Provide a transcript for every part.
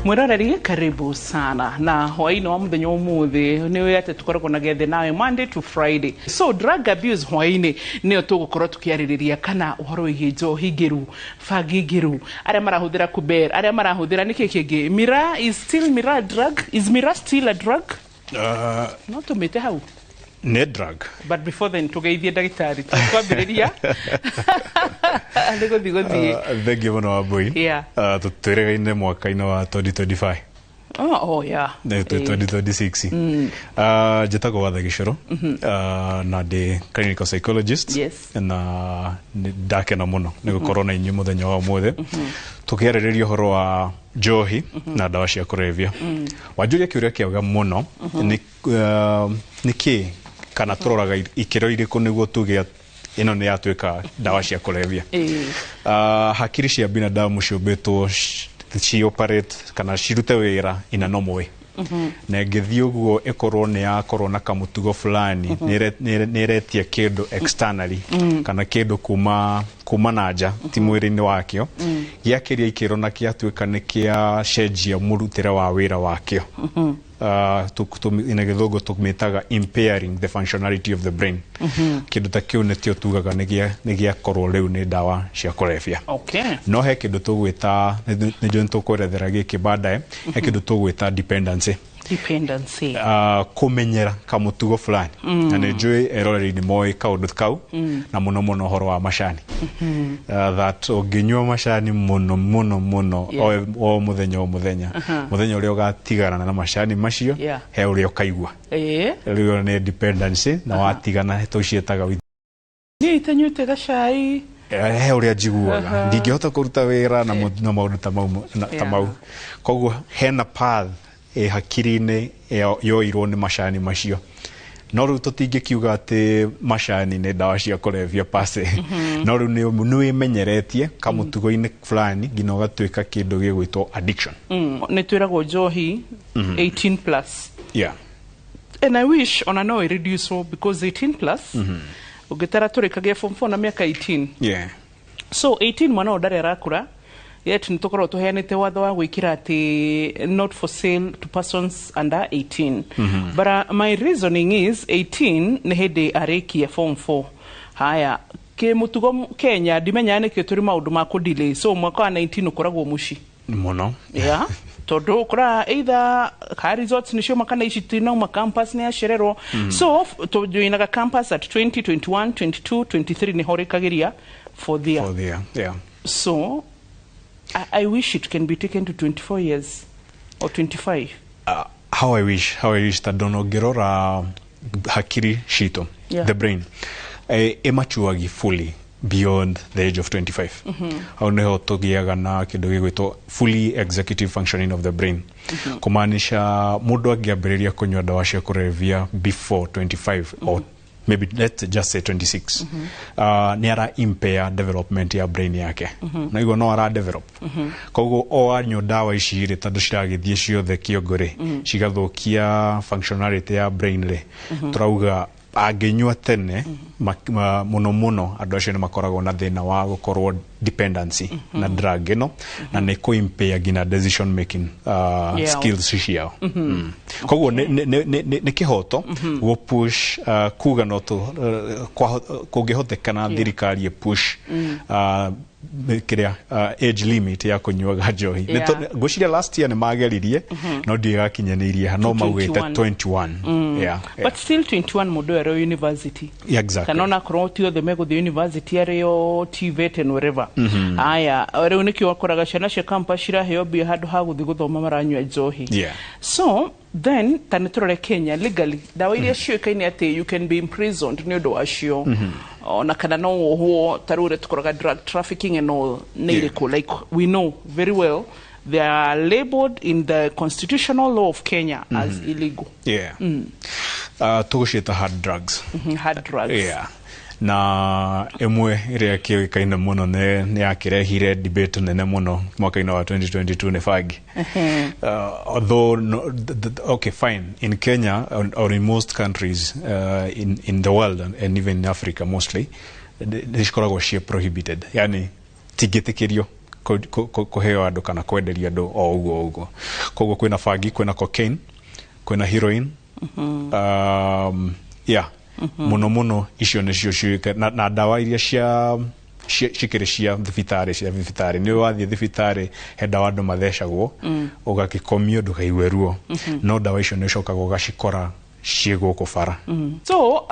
Mwiroreri, karibu sana na hwaini wa muthenya umuthi. Ni ati tukoragwo na gethe nawe Monday to Friday. So drug abuse hwaini niyo tugukorwo tukiaririria, kana uhoro wigie njohi ngiru, bangi ngiru, aria marahuthira kuber, aria marahuthira niki kingi. Mira is still mira drug? Is mira still a drug? No tumite hau. Nĩ drug. But before then, tugeithie ndagitari twambĩrĩria nĩ gũthiĩ gũthiĩ. Thengiũ mũno, Wambui. Tũtwĩrĩgaine mwaka-inĩ wa 2025. Oh yeah. Nĩ twĩ 2026. Njĩtagwo Watha Gĩcũrũ, na ndĩ clinical psychologist. Na nĩ ndakena mũno nĩ gũkorwo na inyuĩ mũthenya wa ũmũthĩ tũkĩarĩrĩria ũhoro wa njohi na ndawa cia kũrebia. Wanjũria kĩũria kĩega mũno. Nĩ kĩ kana tũroraga ikĩro irĩkũ nĩguo tuge ĩno nĩ yatuĩka ndawa cia kũrebia? Hakiri cia binadamu ciũmbĩtwo ci operate kana cirute wĩra in a normal way, na ĩngĩthiĩ ũguo ĩkorwo nĩ yakorwo na kamũtugo fulani, nĩ ĩretia kĩndũ externally kana kĩndũ kuma na nja, ti mwĩrĩ-inĩ wakĩo, gĩakĩria ikĩro na gĩatuĩka nĩ kĩacenjia mũrutĩre wa wĩra wakĩo. Na gĩthũngũ tũmĩtaga impairing the functionality of the brain. Kĩndũ ta kĩu nĩkĩo tugaga nĩ gĩakorwo rĩu nĩ ndawa cia kũrebia. No he kĩndũ tũgwĩta, nĩ njũĩ nĩtũkwerethera gĩkĩ baadaye, he kĩndũ tũgwĩta dependency. Dependency. Kũmenyera kamũtugo fulani, na nĩ njũĩ eroreri nĩ moĩ kaũndũ kau, na mũno mũno ũhoro wa macani, that ũngĩnyua macani mũno mũno mũno o mũthenya o mũthenya, mũthenya ũrĩa ũgatigana na macani macio, he ũrĩa ũkaigua. Rĩu nĩ dependency, na watigana tũciĩtaga Niĩ itanyuĩte gacai. He ũrĩa njiguaga ndingĩhota kũruta wĩra na maũndũ ta mau ta mau. Koguo hena path ĩ hakiri-inĩ yoirwo nĩ macani macio. No rĩu tũtingĩkiuga atĩ macani nĩ ndawa cia kũrebia pase, no rĩu nĩ wĩmenyeretie kamũtugo-inĩ fulani nginya ũgatuĩka kĩndũ gĩgwĩtwo addiction. Nĩ twĩragwo njohi 18 plus, and I wish ona no ĩreduce, because 18 plus ũngĩtara tũrĩkagia form 4 na mĩaka 18. So 18 mwana ũyũ ndarĩ arakũra, yet nĩ tũkoragwo tũheanĩte watho wa gwĩkĩra atĩ not for sale to persons under 18. But my reasoning is 18 nĩ hĩndĩ arĩkia form 4. Haya, kĩmũtugo Kenya ndimenyaga nĩkĩo tũrĩ maũndũ ma kũdelay, so mwaka wa 19 ũkoragwo mũci Mũno. Yeah, tondũ ũkoraga either ka results nĩ cioma kana ici tinauma campus nĩ acererwo. So tũjoinaga campus at 20, 21, 22, 23, nĩho rĩkagĩria fourth year. For the, yeah. So I wish it can be taken to 24 years or 25. How I wish, how I wish, tondũ ũngĩrora hakiri citũ, the brain ĩmatuagi fully beyond the age of 25. Hau niho tũgĩaga na kĩndũ gĩgwĩtwo fully executive functioning of the brain, kũmaanisha mũndũ angĩambĩrĩria kũnyua ndawa cia kũrebia before 25 or maybe let's just say 26, nĩ ara impair development ya brain yake, na iguo no ara develop. Koguo o anyua ndawa ici rĩ, tondũ ciragĩthiĩ ciothe kĩongo rĩ, cigathũkia functionality ya brain rĩ, tũrauga angĩnyua tene mũno mũno, andũ acio nĩ makoragwo na thĩna wa gũkorwo dependency na drug ĩno, na nĩ kũ impair nginya decision making skills ciao. Koguo nĩ kĩhoto gũ push, kuga no tũ kũngĩhotekana thirikari ĩ push kĩrĩa age limit ya kũnyuaga njohi. Ngwĩciria last year nĩ mageririe, no ndigakinyanĩirie ha, no maugĩte 21. 21, yeah. But still 21 mũndũ ũyũ arĩ o university. Yeah, exactly. Kana ona akorwo ti othe megũthiĩ university, arĩo TVET and whatever. Aya, rĩu nĩkĩo wakoraga ciana cia campus ciraheo mbia, handũ ha gũthiĩ gũthoma maranyua njohi. So then ta nĩ tũrore Kenya legally, ndawa iria ciũĩkaine atĩ you can be imprisoned nĩ ũndũ wacio, ona kana no wohwo, ta rĩu ũrĩa tũkoraga drug trafficking and all, nĩ irĩkũ? Like we know very well they are labeled in the constitutional law of Kenya as illegal. Yeah. Tũgũciĩta hard drugs. Hard drugs. Yeah. Na ĩmwe ĩrĩa kĩũĩkaine mũno nĩ yakĩrehire debate nene mũno mwaka-inĩ wa 2022 nĩ bangi. Although no, okay, fine, in Kenya or in most countries in the world and even in Africa mostly, nĩ cikoragwo ciĩ prohibited, yani tingĩtĩkĩrio kũheo andũ kana kwenderia andũ o ũguo ũguo. Koguo kwĩna bangi, kwĩna cocaine, kwĩna heroin. Yeah, mũno mũno icio nĩcio ciũĩkaine na ndawa iria cia cikĩrĩ cia thibitarĩ. Nĩ wathiĩ thibitarĩ he ndawa andũ mathecagwo, ũgagĩkomio ndũkaigue ruo, no ndawa icio nĩ ũcokaga ũgacikora ciĩ gũkũ bara. So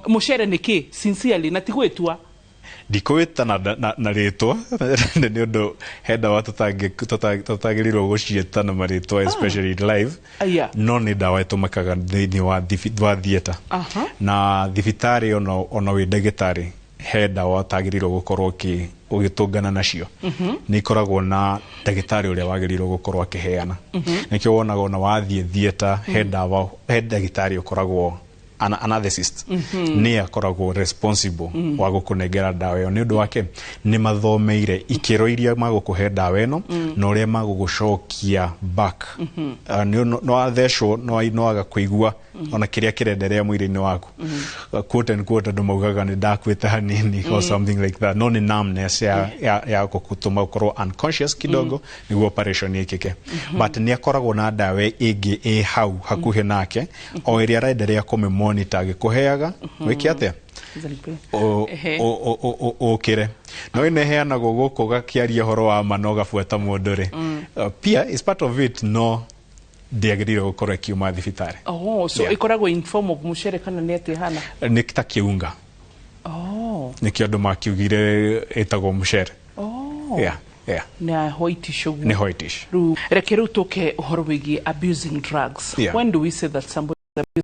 mũcere nĩ kĩ sincerely na ti gwĩtua? Ndikũwĩta na rĩtwa nĩ ũndũ he ndawa tũtagĩrĩirwo gũciĩta na marĩtwa, especially live. No nĩ ndawa ĩtũmĩkaga thĩinĩ wa theatre na thibitarĩ, ona wĩ ndagĩtarĩ he ndawa ũtagĩrĩirwo gũkorwo ũgĩtũngana nacio. Nĩ ikoragwo na ndagĩtarĩ ũrĩa wagĩrĩirwo gũkorwo akĩheana. Nĩkĩo wonaga ona wathiĩ theatre he ndawa, he ndagĩtarĩ ũkoragwo anesthetist, nĩ akoragwo responsible wa gũkũnengera ndawa ĩyo. Nĩ ũndũ wake nĩ mathomeire ikĩro iria magũkũhe ndawa ĩno na ũrĩa magũgũcokia back. No wathecwo no waga kũigua ona kĩrĩa kĩrenderea mwĩrĩ-inĩ waku. Quote and quote, andũ maugaga nĩ ndakuĩte hanini or something like that, no nĩ numbness ya gũgũtũma ũkorwo unconscious kidogo nĩguo operation ĩkĩke. But nĩ akoragwo na ndawa ĩngĩ ĩ hau hakuhĩ nake o ĩrĩa arenderea kũmĩmonitor agĩkũheaga wĩke atĩa, ũkĩre. No ĩno ĩheanagwo gũkũ gakĩaria ũhoro wa ma na ũgabuata mũndũ rĩ, pia is part of it, no ndĩagĩrĩire gũkorwo ĩkiuma thibitarĩ. Oh, so ĩkoragwo in form of mũcere kana nĩ atĩa hana? Nĩ ta kĩunga. Nĩkĩo andũ makiugire ĩtagwo mũcere. Yeah. Na whitish ũguo. Nĩ whitish. Rĩu reke rĩu tũke ũhoro wĩgiĩ abusing drugs. When do we say that somebody is abusing?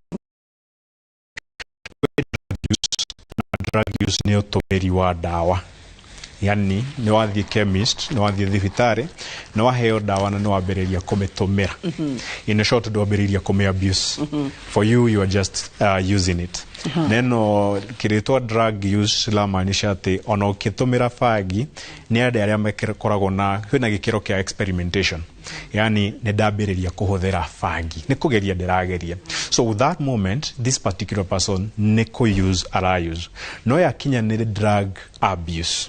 Drug use nĩ ũtũmĩri wa ndawa, yani nĩ wathiĩ chemist, nĩ wathiĩ thibitarĩ, nĩ waheo ndawa na nĩ wambĩrĩria kũmĩtũmĩra. In short, ndwambĩrĩirie kũmĩ abuse. For you, you are just using it. Neno kĩrĩtwa drug use lamaanisha atĩ ona ũkĩtũmĩra bangi nĩ andũ arĩa makoragwo na kwĩna gĩkĩro kĩa experimentation, yani nĩ ndambĩrĩria kũhũthĩra bangi, nĩ kũgeria ndĩrageria. So with that moment, this particular person nĩ kũ-use ara use. No yakinya nĩ drug abuse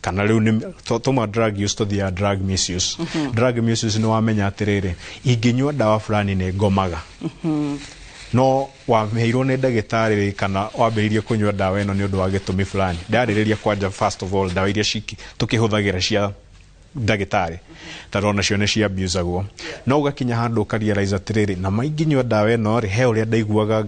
kana rĩu nĩ tũma drug use tũthiaga drug misuse. Drug misuse nĩ wamenya atĩrĩrĩ, ingĩnyua ndawa fulani nĩ ngomaga, no waheirwo nĩ ndagĩtarĩ kana wambĩrĩirie kũnyua ndawa ĩno nĩ ũndũ wa gĩtũmi fulani. Ndarĩrĩria kwanja, first of all, ndawa iria tũkĩhũthagĩra cia ndagĩtarĩ tondũ onacio nĩ cia abusagwo, no ũgakinya handũ ũkarealize atĩrĩrĩ, na maingĩnyua ndawa ĩno rĩ, he ũrĩa ndaiguaga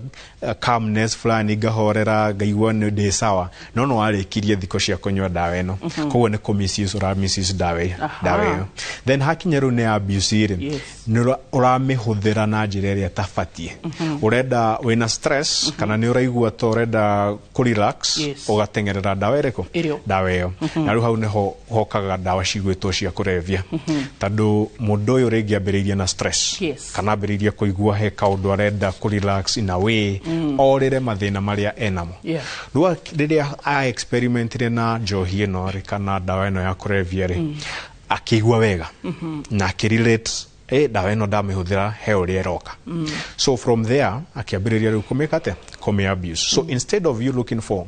calmness fulani, ngahorera, ngaigua nĩ ndĩ sawa, no no warĩkirie thikũ cia kũnyua ndawa ĩno. Koguo nĩ kũ misuse ũra misuse ndawa ĩyo. Ndawa ĩyo then hakinya rĩu nĩ abuse rĩ, nĩ ũramĩhũthĩra na njĩra ĩrĩa ĩtabatiĩ. Ũrenda wĩna stress kana nĩ ũraigua ta ũrenda kũ relax, ũgateng'erera ndawa ĩrĩkũ? Ĩrĩo. Ndawa ĩyo. Na rĩu hau nĩho hokaga ndawa cigwĩtwo cia kũrebia, tondũ mũndũ ũyũ rĩngĩ ambĩrĩirie na stress kana ambĩrĩirie kũigua he kaũndũ arenda kũ relax in a way, orĩre mathĩna marĩa enamo. Rĩu rĩrĩa a experimentire na njohi ĩno rĩ, kana ndawa ĩno ya kũrebia rĩ, akĩigua wega na akĩrelate, ndawa ĩno ndamĩhũthĩra he ũrĩa ĩroka. So from there akĩambĩrĩria rĩu kũmĩka atĩa? Kũmĩ abuse. So instead of you looking for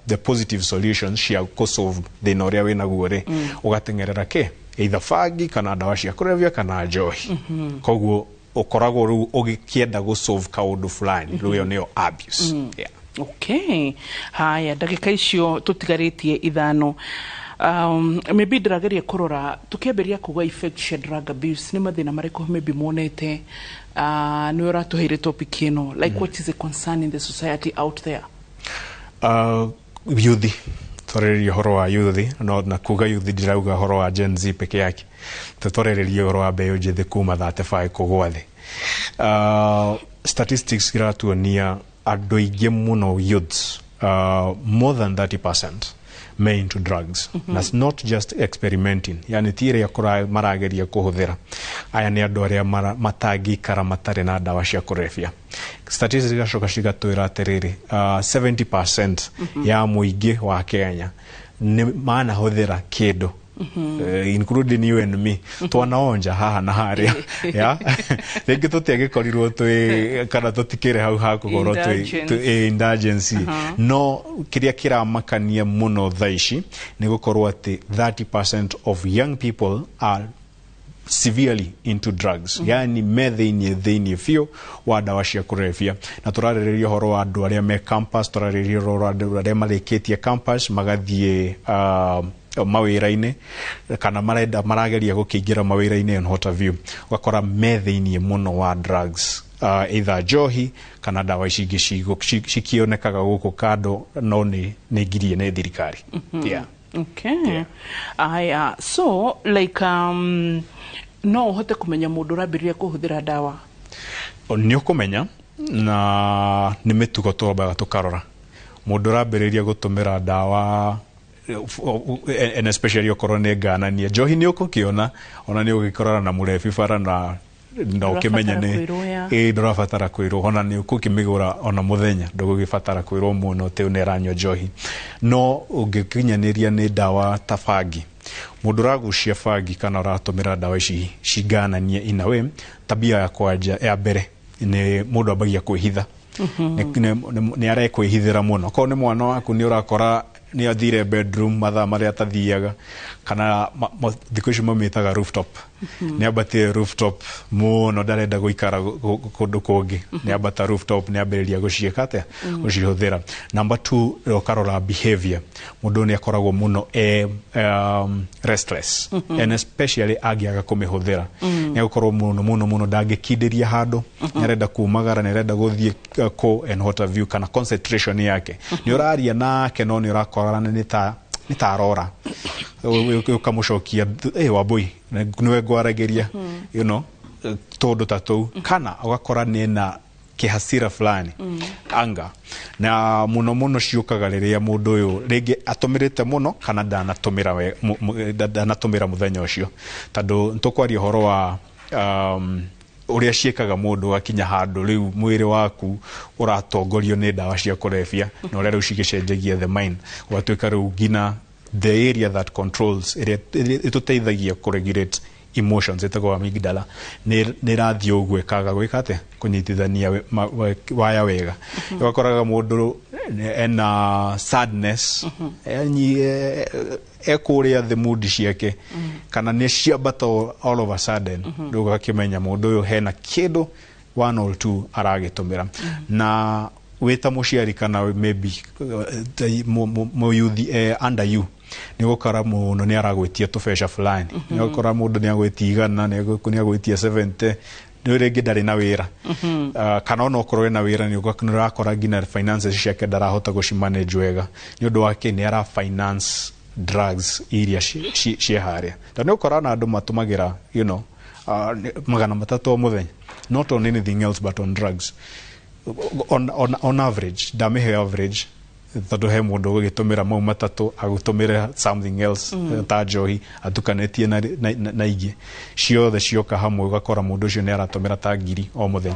the positive solutions cia kũsolve thĩna ũrĩa wĩnaguo rĩ, ũgateng'erera kĩ? Either bangi kana ndawa cia kũrebia kana njohi. Koguo ũkoragwo rĩu ũgĩkĩenda gũsolve kaũndũ fulani. Rĩu ĩyo nĩyo abuse, yeah. Okay, haya, ndagĩka icio tũtigarĩtie 5, maybe ndĩrageria kũrora tũkĩambĩrĩria kuga effect cia drug abuse nĩ mathĩna marĩkũ maybe monete. Nĩwe ũratũheire topic ĩno, like what is a concern in the society out there? Yuthi, twarĩrĩria ũhoro wa yuthi, no na kuga yuthi ndirauga ũhoro wa Gen Z peke yake, tũtwarĩrĩria ũhoro wa mbeũ njĩthĩ kuma 35 kũgwa thĩ. Statistics iratuonia andũ aingĩ mũno, youths, more than 30% me into drugs. That's not just experimenting, yani ti ĩrĩa marageria kũhũthĩra. Aya nĩ andũ arĩa matangĩikara matarĩ na ndawa cia kũrebia. Statistics igacoka cigatwĩra atĩrĩrĩ, 70% ya mũingĩ wa Kenya nĩ manahũthĩra kĩndũ. Including you and me, twanaonja haha na haria ya rĩngĩ tũtiagĩkorirwo twĩ kana tũtikĩrĩ hau ha kũgorwo twĩ indulgence. No kĩrĩa kĩramakania mũno thaa ici nĩ gũkorwo atĩ 30% of young people are severely into drugs, yani me thĩinĩ biũ wa ndawa cia kũrebia. Na tũrarĩrĩria ũhoro wa andũ arĩa me campus, tũrarĩrĩria ũhoro wa andũ arĩa marĩkĩtie campus magathiĩ mawĩra-inĩ kana marenda marageria gũkĩingĩra mawĩra-inĩ and what have you, ũgakora me thĩinĩ mũno wa drugs, either njohi kana ndawa ici ingĩ cikionekaga gũkũ kando no nĩ ngirie nĩ thirikari. Yeah. Okay. Yeah. Aya, so like no uhote kumenya mundu urambiriria kuhuthira ndawa? Ni ukumenya na ni mitugo twambaga tukarora mundu urambiriria gutumira ndawa, and especially okorwo ni nganania njohi ni ukukiona ona ni ugikorana na murebi bara na ukimenya ni ndurabatara kwirwo ona ni ukukimigura ona muthenya ndugugibatara kwirwo muno ati ni aranyua njohi. No ungikinyaniria ni ndawa ta bangi, mundu uragucia bangi kana uratumira ndawa ici cingananie in a way, tabia ya kwanja ya mbere ni mundu ambagia kwihitha, ni arekwihithira muno. Korwo ni mwana waku ni urakora ni athire bedroom mathaa maria atathiaga, kana thikũ ici mamĩtaga rooftop, nĩ ambatire rooftop mũno ndarenda gũikara kũndũ kũngĩ, nĩ ambata rooftop nĩ ambĩrĩria gũciĩka atĩa, gũcihũthĩra. Number 2, ũkarora behavior, mũndũ nĩ akoragwo mũno restless, and especially angĩaga kũmĩhũthĩra nĩ agũkorwo mũno mũno mũno ndangĩkindĩria handũ, nĩ arenda kumagara, nĩ arenda gũthiĩ kũ and what have you, kana concentration yake nĩ ũraria nake no nĩ ũrakora nĩ ta arora ukamucokia Wambui niwe ngwaragĩria, you know, tũndũ ta tũu, kana ũgakora nĩ kĩhasira fulani anga, na mũno mũno ciũkaga rĩrĩa mũndũ ũyũ rĩngĩ atũmĩrĩte mũno kana ndanatũmĩra mũthenya ũcio, tondũ nĩtũkwaria ũhoro wa ũrĩa ciĩkaga mũndũ ũgakinya handũ rĩu mwĩrĩ waku ũratongorio nĩ ndawa cia kũrebia na ũrĩa rĩu cigĩcenjagia the mind, ũgatuĩka rĩu nginya the area that controls ĩrĩa ĩtũteithagia kũregulate emotions ĩtagwo amygdala nĩ ĩrathiĩ ũguo ĩkaga gwĩka atĩa, kũnyitithania waya wega. Ũgakoraga mũndũ ena sadness, ekũrĩa thĩ mood ciake kana nĩ ciambata all of a sudden, rĩu ũgakĩmenya mũndũ ũyũ hena kĩndũ 1 or 2 aragĩtũmĩra. Na wĩta mũciari kana maybe mũyuthi under you nĩ ũgũkora mũno nĩ aragwĩtia tũbeca fulani, nĩ ũgũkora mũndũ nĩ agwĩtia igana, nĩ agwĩtia 70, nĩ rĩngĩ ndarĩ na wĩra, kana ona okorwo ena wĩra nĩ ũrakora nginya finances ciake ndarahota gũcimanage wega nĩ ũndũ wa kĩ, nĩ ara finance drugs iria ciĩ harĩa. Tondũ nĩ ũkora ona andũ matũmagĩra, you know, 300 o mũthenya, not on anything else but on drugs. On average, ndamĩhe average tondũ he mũndũ ũgũgĩtũmĩra mau matatũ agũtũmĩre something else ta njohi atukanĩtie na ingĩ ciothe cioka hamwe, ũgakora mũndũ ũcio nĩ aratũmĩra ta 1,000 o mũthenya.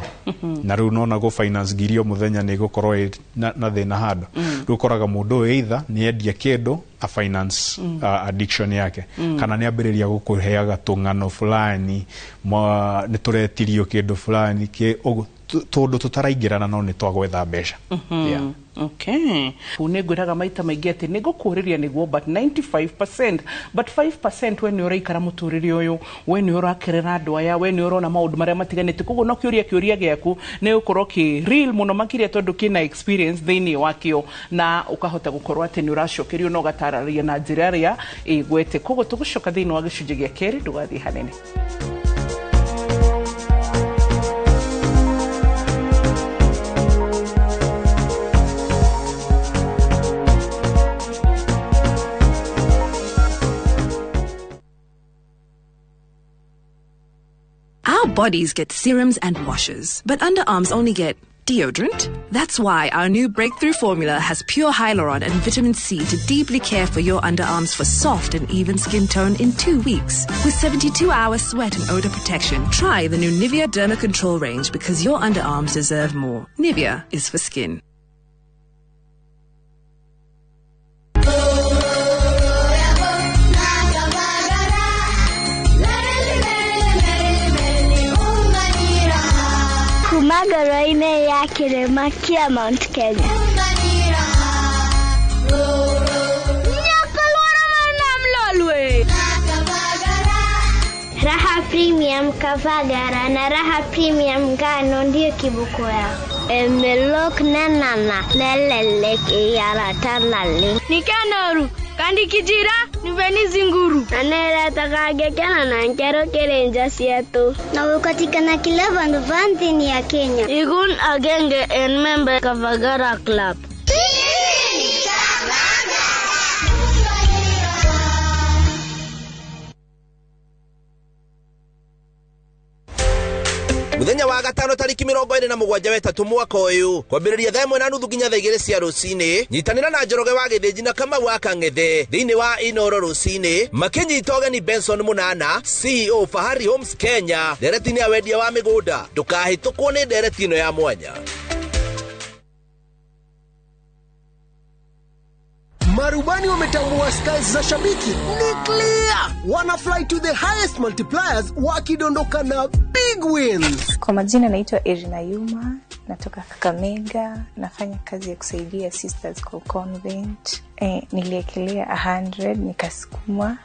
Na rĩu nona gũ finance 1,000 o mũthenya nĩ gũkorwo na thĩna handũ. Rĩu ũkoraga mũndũ ũyũ either nĩ endia kĩndũ a finance addiction yake, kana nĩ ambĩrĩria gũkũheaga tũng'ano fulani, nĩ tũretirio kĩndũ fulani tũndũ tũtaraingĩrana no nĩ twagwetha mbeca. Yeah. Okay. Nĩ ngwĩraga maita maingĩ atĩ nĩ ngũkũrĩria nĩguo, but 95%, but 5% we nĩ ũraikara mũtũrĩre ũyũ, we nĩ ũrakerera andũ aya, we nĩ ũrona maũndũ marĩa matiganĩte, koguo no kĩũria kĩũria gĩaku nĩ ũkorwo kĩ real mũno makĩria tondũ kĩna experience thĩinĩ wakĩo, na ũkahota gũkorwo atĩ nĩ ũracokerio na ũgatarĩria na njĩra ĩrĩa ĩgwete. Koguo tũgũcoka thĩinĩ wa gĩcunjĩ gĩa kerĩ, ndũgathiĩ hanene. Bodies get serums and washes, but underarms only get deodorant. That's why our new breakthrough formula has pure hyaluron and vitamin C to deeply care for your underarms for soft and even skin tone in 2 weeks. With 72-hour sweat and odor protection, try the new Nivea Derma Control range because your underarms deserve more. Nivea is for skin. Ngoro-inĩ ya kĩrĩma kĩa Mount Kenya. Raha Premium Kavagara na Raha Premium Ngano ndio kiboko yao. Emelok nanana nelelek iyaratanale. Nikanoru kandi kijira niveni zinguru. Anera na nkero kerenja sietu. Na ukatikana kila vandu vanthini ya Kenya. Igun agenge en member Kavagara Club. Muthenya wa gatano tariki 27 wetatu mwaka uyu kwambiriria thaa 1:30 nginya thaa 2 cia rucini nyitanira na Njoroge wa Githinji na Kamau wa Kang'ethe thiini wa Inoro rucini makinyita ũgeni Benson Munana CEO Fahari Homes Kenya ndereti-inĩ ya wendia wa mĩgũnda. Ndũkahĩtũkwo nĩ ndereti ĩno ya mwanya. Marubani wametambua skies za shabiki ni clear. Wana fly to the highest multipliers wakidondoka na big wins. Kwa majina naitwa Irina Yuma, natoka Kakamega, nafanya kazi ya kusaidia Sisters Call Convent. Niliekelea 100, nikasukuma,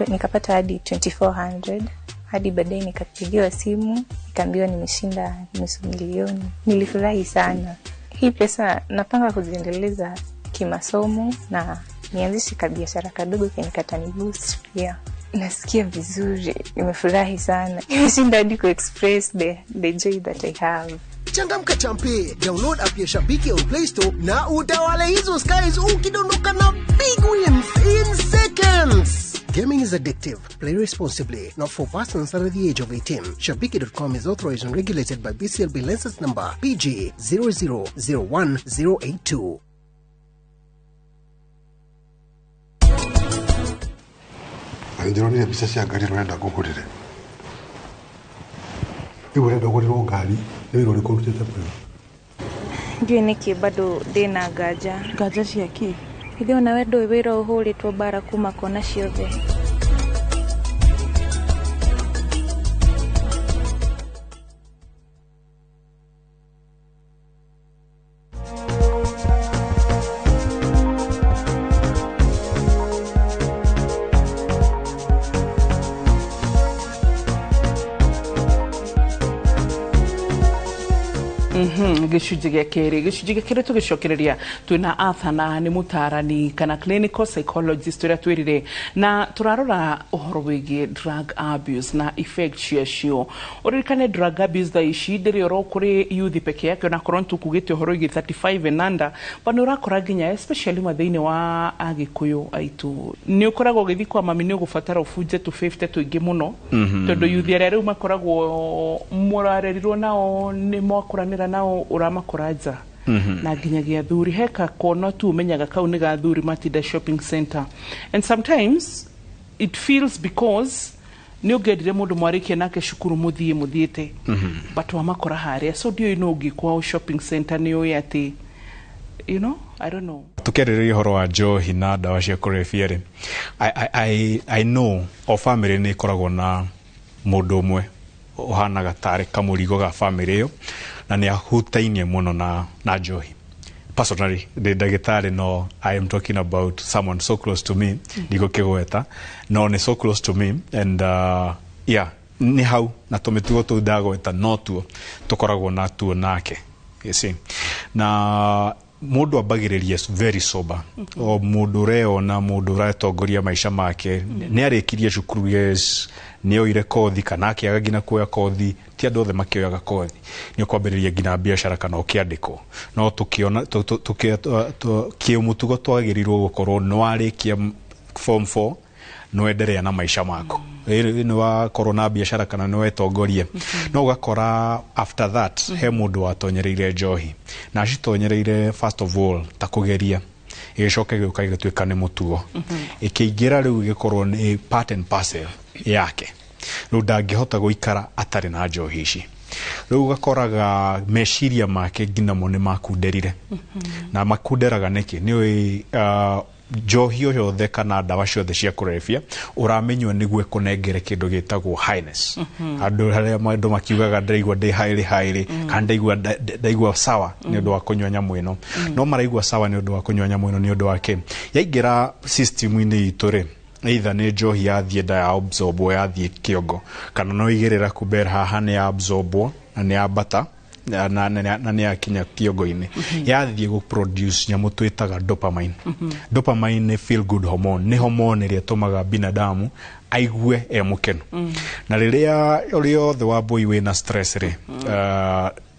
nikapata hadi 2400. Hadi baadaye nikapigiwa simu, nikaambiwa nimeshinda 500,000. Nilifurahi sana. Hii pesa napanga kuziendeleza kimasomo na nianzishe kabiashara kadogo kenye kataniboost pia. Nasikia vizuri, nimefurahi sana. Nimeshinda hadi ku express the joy that I have. Changamka champe, download app ya Shabiki on Play Store na utawale hizo skies ukidondoka na big wins in seconds. Gaming is addictive. Play responsibly. Not for persons under the age of 18. Shabiki.com is authorized and regulated by BCLB license number PG 0001082. Ndironire mbica cia ngari rurenda ngũgũrĩre. Rĩu ũrenda ũgũrĩrwo ngari nĩ wĩra ũrĩkũ ũrutĩte mwega? Ndiũĩ nĩkĩ bado ndĩna nganja. Nganja cia kĩ? Ithe onawe ndũĩ wĩra ũhũrĩtwo mbara kuma kona ciothe. Gĩcunjĩ gĩa kerĩ, gĩcunjĩ gĩa kerĩ tũgĩcokereria twĩna Arthur na nĩ mũtarani kana clinical psychologist ũrĩa twĩrire, na tũrarora ũhoro wĩgiĩ drug abuse na effect ciacio. Ũririkane drug abuse thaa ici ndĩrĩ oro kũrĩ youth peke yake, onakorwo nĩ tũkugĩte ũhoro wĩgiĩ 35 and under, but nĩ ũrakora nginya especially mathĩinĩ wa Agĩkũyũ aitũ nĩ ũkoragwo ũgĩthiĩ kwa mami nĩ ũgũbatara ũbunje tũ 50 tũingĩ mũno, tondũ youth arĩa rĩu makoragwo mũrarerirwo nao nĩ mwakũranĩra nao ũramakora nja na nginyagia athuri heka kona tu umenyaga kau nĩ ga athuri matinda shopping center, and sometimes it feels because nĩ ũngĩendire mũndũ mwarĩkie nake cukuru mũthiĩ mũthiĩte, but wamakora harĩa, so ndiũĩ nũ ũngĩ kwao shopping center nĩ ũĩ atĩ you know, I don't know. Tukĩarĩrĩria ũhoro wa njohi na ndawa cia kũrebia rĩ, I know o family nĩ ĩkoragwo na mũndũ ũmwe ũhanaga tarĩ kamũrigo ga family ĩyo na nĩ ahutainie mũno na njohi. Personally, ndĩ ndagĩtarĩ no I am talking about someone so close to me, ndigũkĩgweta, no nĩ so close to me and yeah, nĩ hau na tũmĩtugo tũu ndagweta no tuo tũkoragwo natuo nake. You see? Na mũndũ ambagĩrĩria very sober, o mũndũ ũreona, mũndũ ũratongoria maica make, nĩ arĩkirie cukuru, yes, nĩ oire kothi kana akĩaga nginya kuoya kothi, ti andũ othe makĩoyaga kothi, nĩ ũkwambĩrĩria nginya biacara kana ũkĩandĩkwo, no tũkĩona kĩũmũtugo twagĩrĩirwo gũkorwo nĩ warĩkia form 4 no enderea na maica maku, nĩ wakorwo na biacara kana nĩ wetongoria, no ũgakora after that he mũndũ watonyereire njohi na acitonyereire first of all ta kũgeria, ĩgĩcoka ĩgĩũka ĩgĩtuĩka nĩ mũtugo, ĩkĩingĩra rĩu ĩgĩkorwo nĩ part and parcel yake, rĩu ndangĩhota gũikara atarĩ na njohi ici. Rĩu ũgakoraga meciria make nginya mo nĩ makunderire, na makunderaga nĩkĩ? Nĩ ũĩ Njohi o yothe kana ndawa ciothe cia kũrebia ũramenywo nĩguo ĩkũnengere kĩndũ gĩtagwo highness. Andũ harĩa andũ makiugaga, "Ndĩraigua ndĩ highly highly," kana "Ndaigua sawa nĩ ũndũ wa kũnyua nyamũ ĩno." No maraigua sawa nĩ ũndũ wa kũnyua nyamũ ĩno nĩ ũndũ wa kĩ? Yaingĩra system-inĩ itũ rĩ, either nĩ njohi yathiĩ nda ya absorbwo, yathiĩ kĩongo, kana no igĩrĩra kumbe haha nĩ ya absorbwo na nĩ yambata na nĩ yakinya kĩongo-inĩ, yathiĩ gũ produce nyamũ twĩtaga dopamine. Dopamine nĩ feel good hormone, nĩ hormone ĩrĩa ĩtũmaga binadamu aigue e mũkenu. Na rĩrĩa rĩothe wambũi wĩna stress rĩ,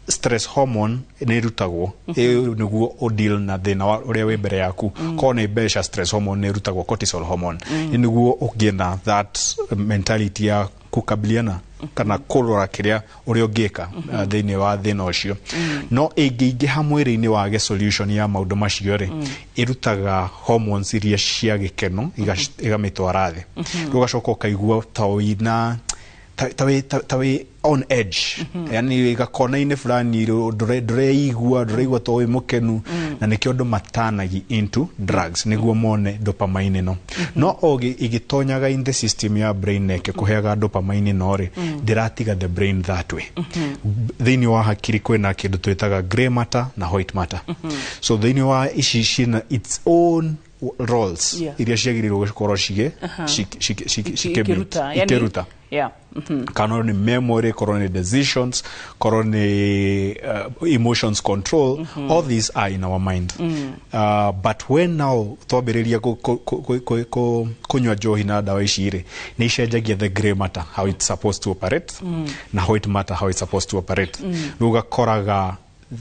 stress hormone nĩ ĩrutagwo nĩguo ũdeal na thĩna ũrĩa wĩ mbere yaku. Korwo nĩ mbeca, stress hormone nĩ ĩrutagwo, cortisol hormone, nĩguo ũgĩe na that mentality ya kũkabiliana kana kũrora kĩrĩa ũrĩa ũngĩka thĩinĩ wa thĩna ũcio. No ĩngĩingĩha mwĩrĩ-inĩ wage solution ya maũndũ macio rĩ, ĩrutaga hormones iria cia gĩkeno, ĩgamĩtwara thĩ. Rĩu ũgacoka ũkaigua ta wĩna ta wĩ on edge, yani gakona-inĩ fulani ndũreigua ta wĩ mũkenu. Na nĩkĩo andũ matanagi into drugs nĩguo mone dopamine ĩno. No o ĩgĩtonyaga in the system ya brain na ĩkĩkũheaga dopamine ĩno rĩ, ndĩratiga the brain that way. Thĩinĩ wa hakiri kwĩna kĩndũ twĩtaga grey matter na white matter. So thĩinĩ wa ici ciĩna its own roles iria ciagĩrĩirwo gũkorwo Ikĩruta, yani- ikĩruta, kana nĩ memory, korwo nĩ decisions, korwo nĩ emotions control. All these are in our mind. But when now twambĩrĩria kũnyua njohi na ndawa ici rĩ, nĩ icenjagia the grey matter, how it's supposed to operate, na white matter, how it's supposed to operate. Rĩu ũgakoraga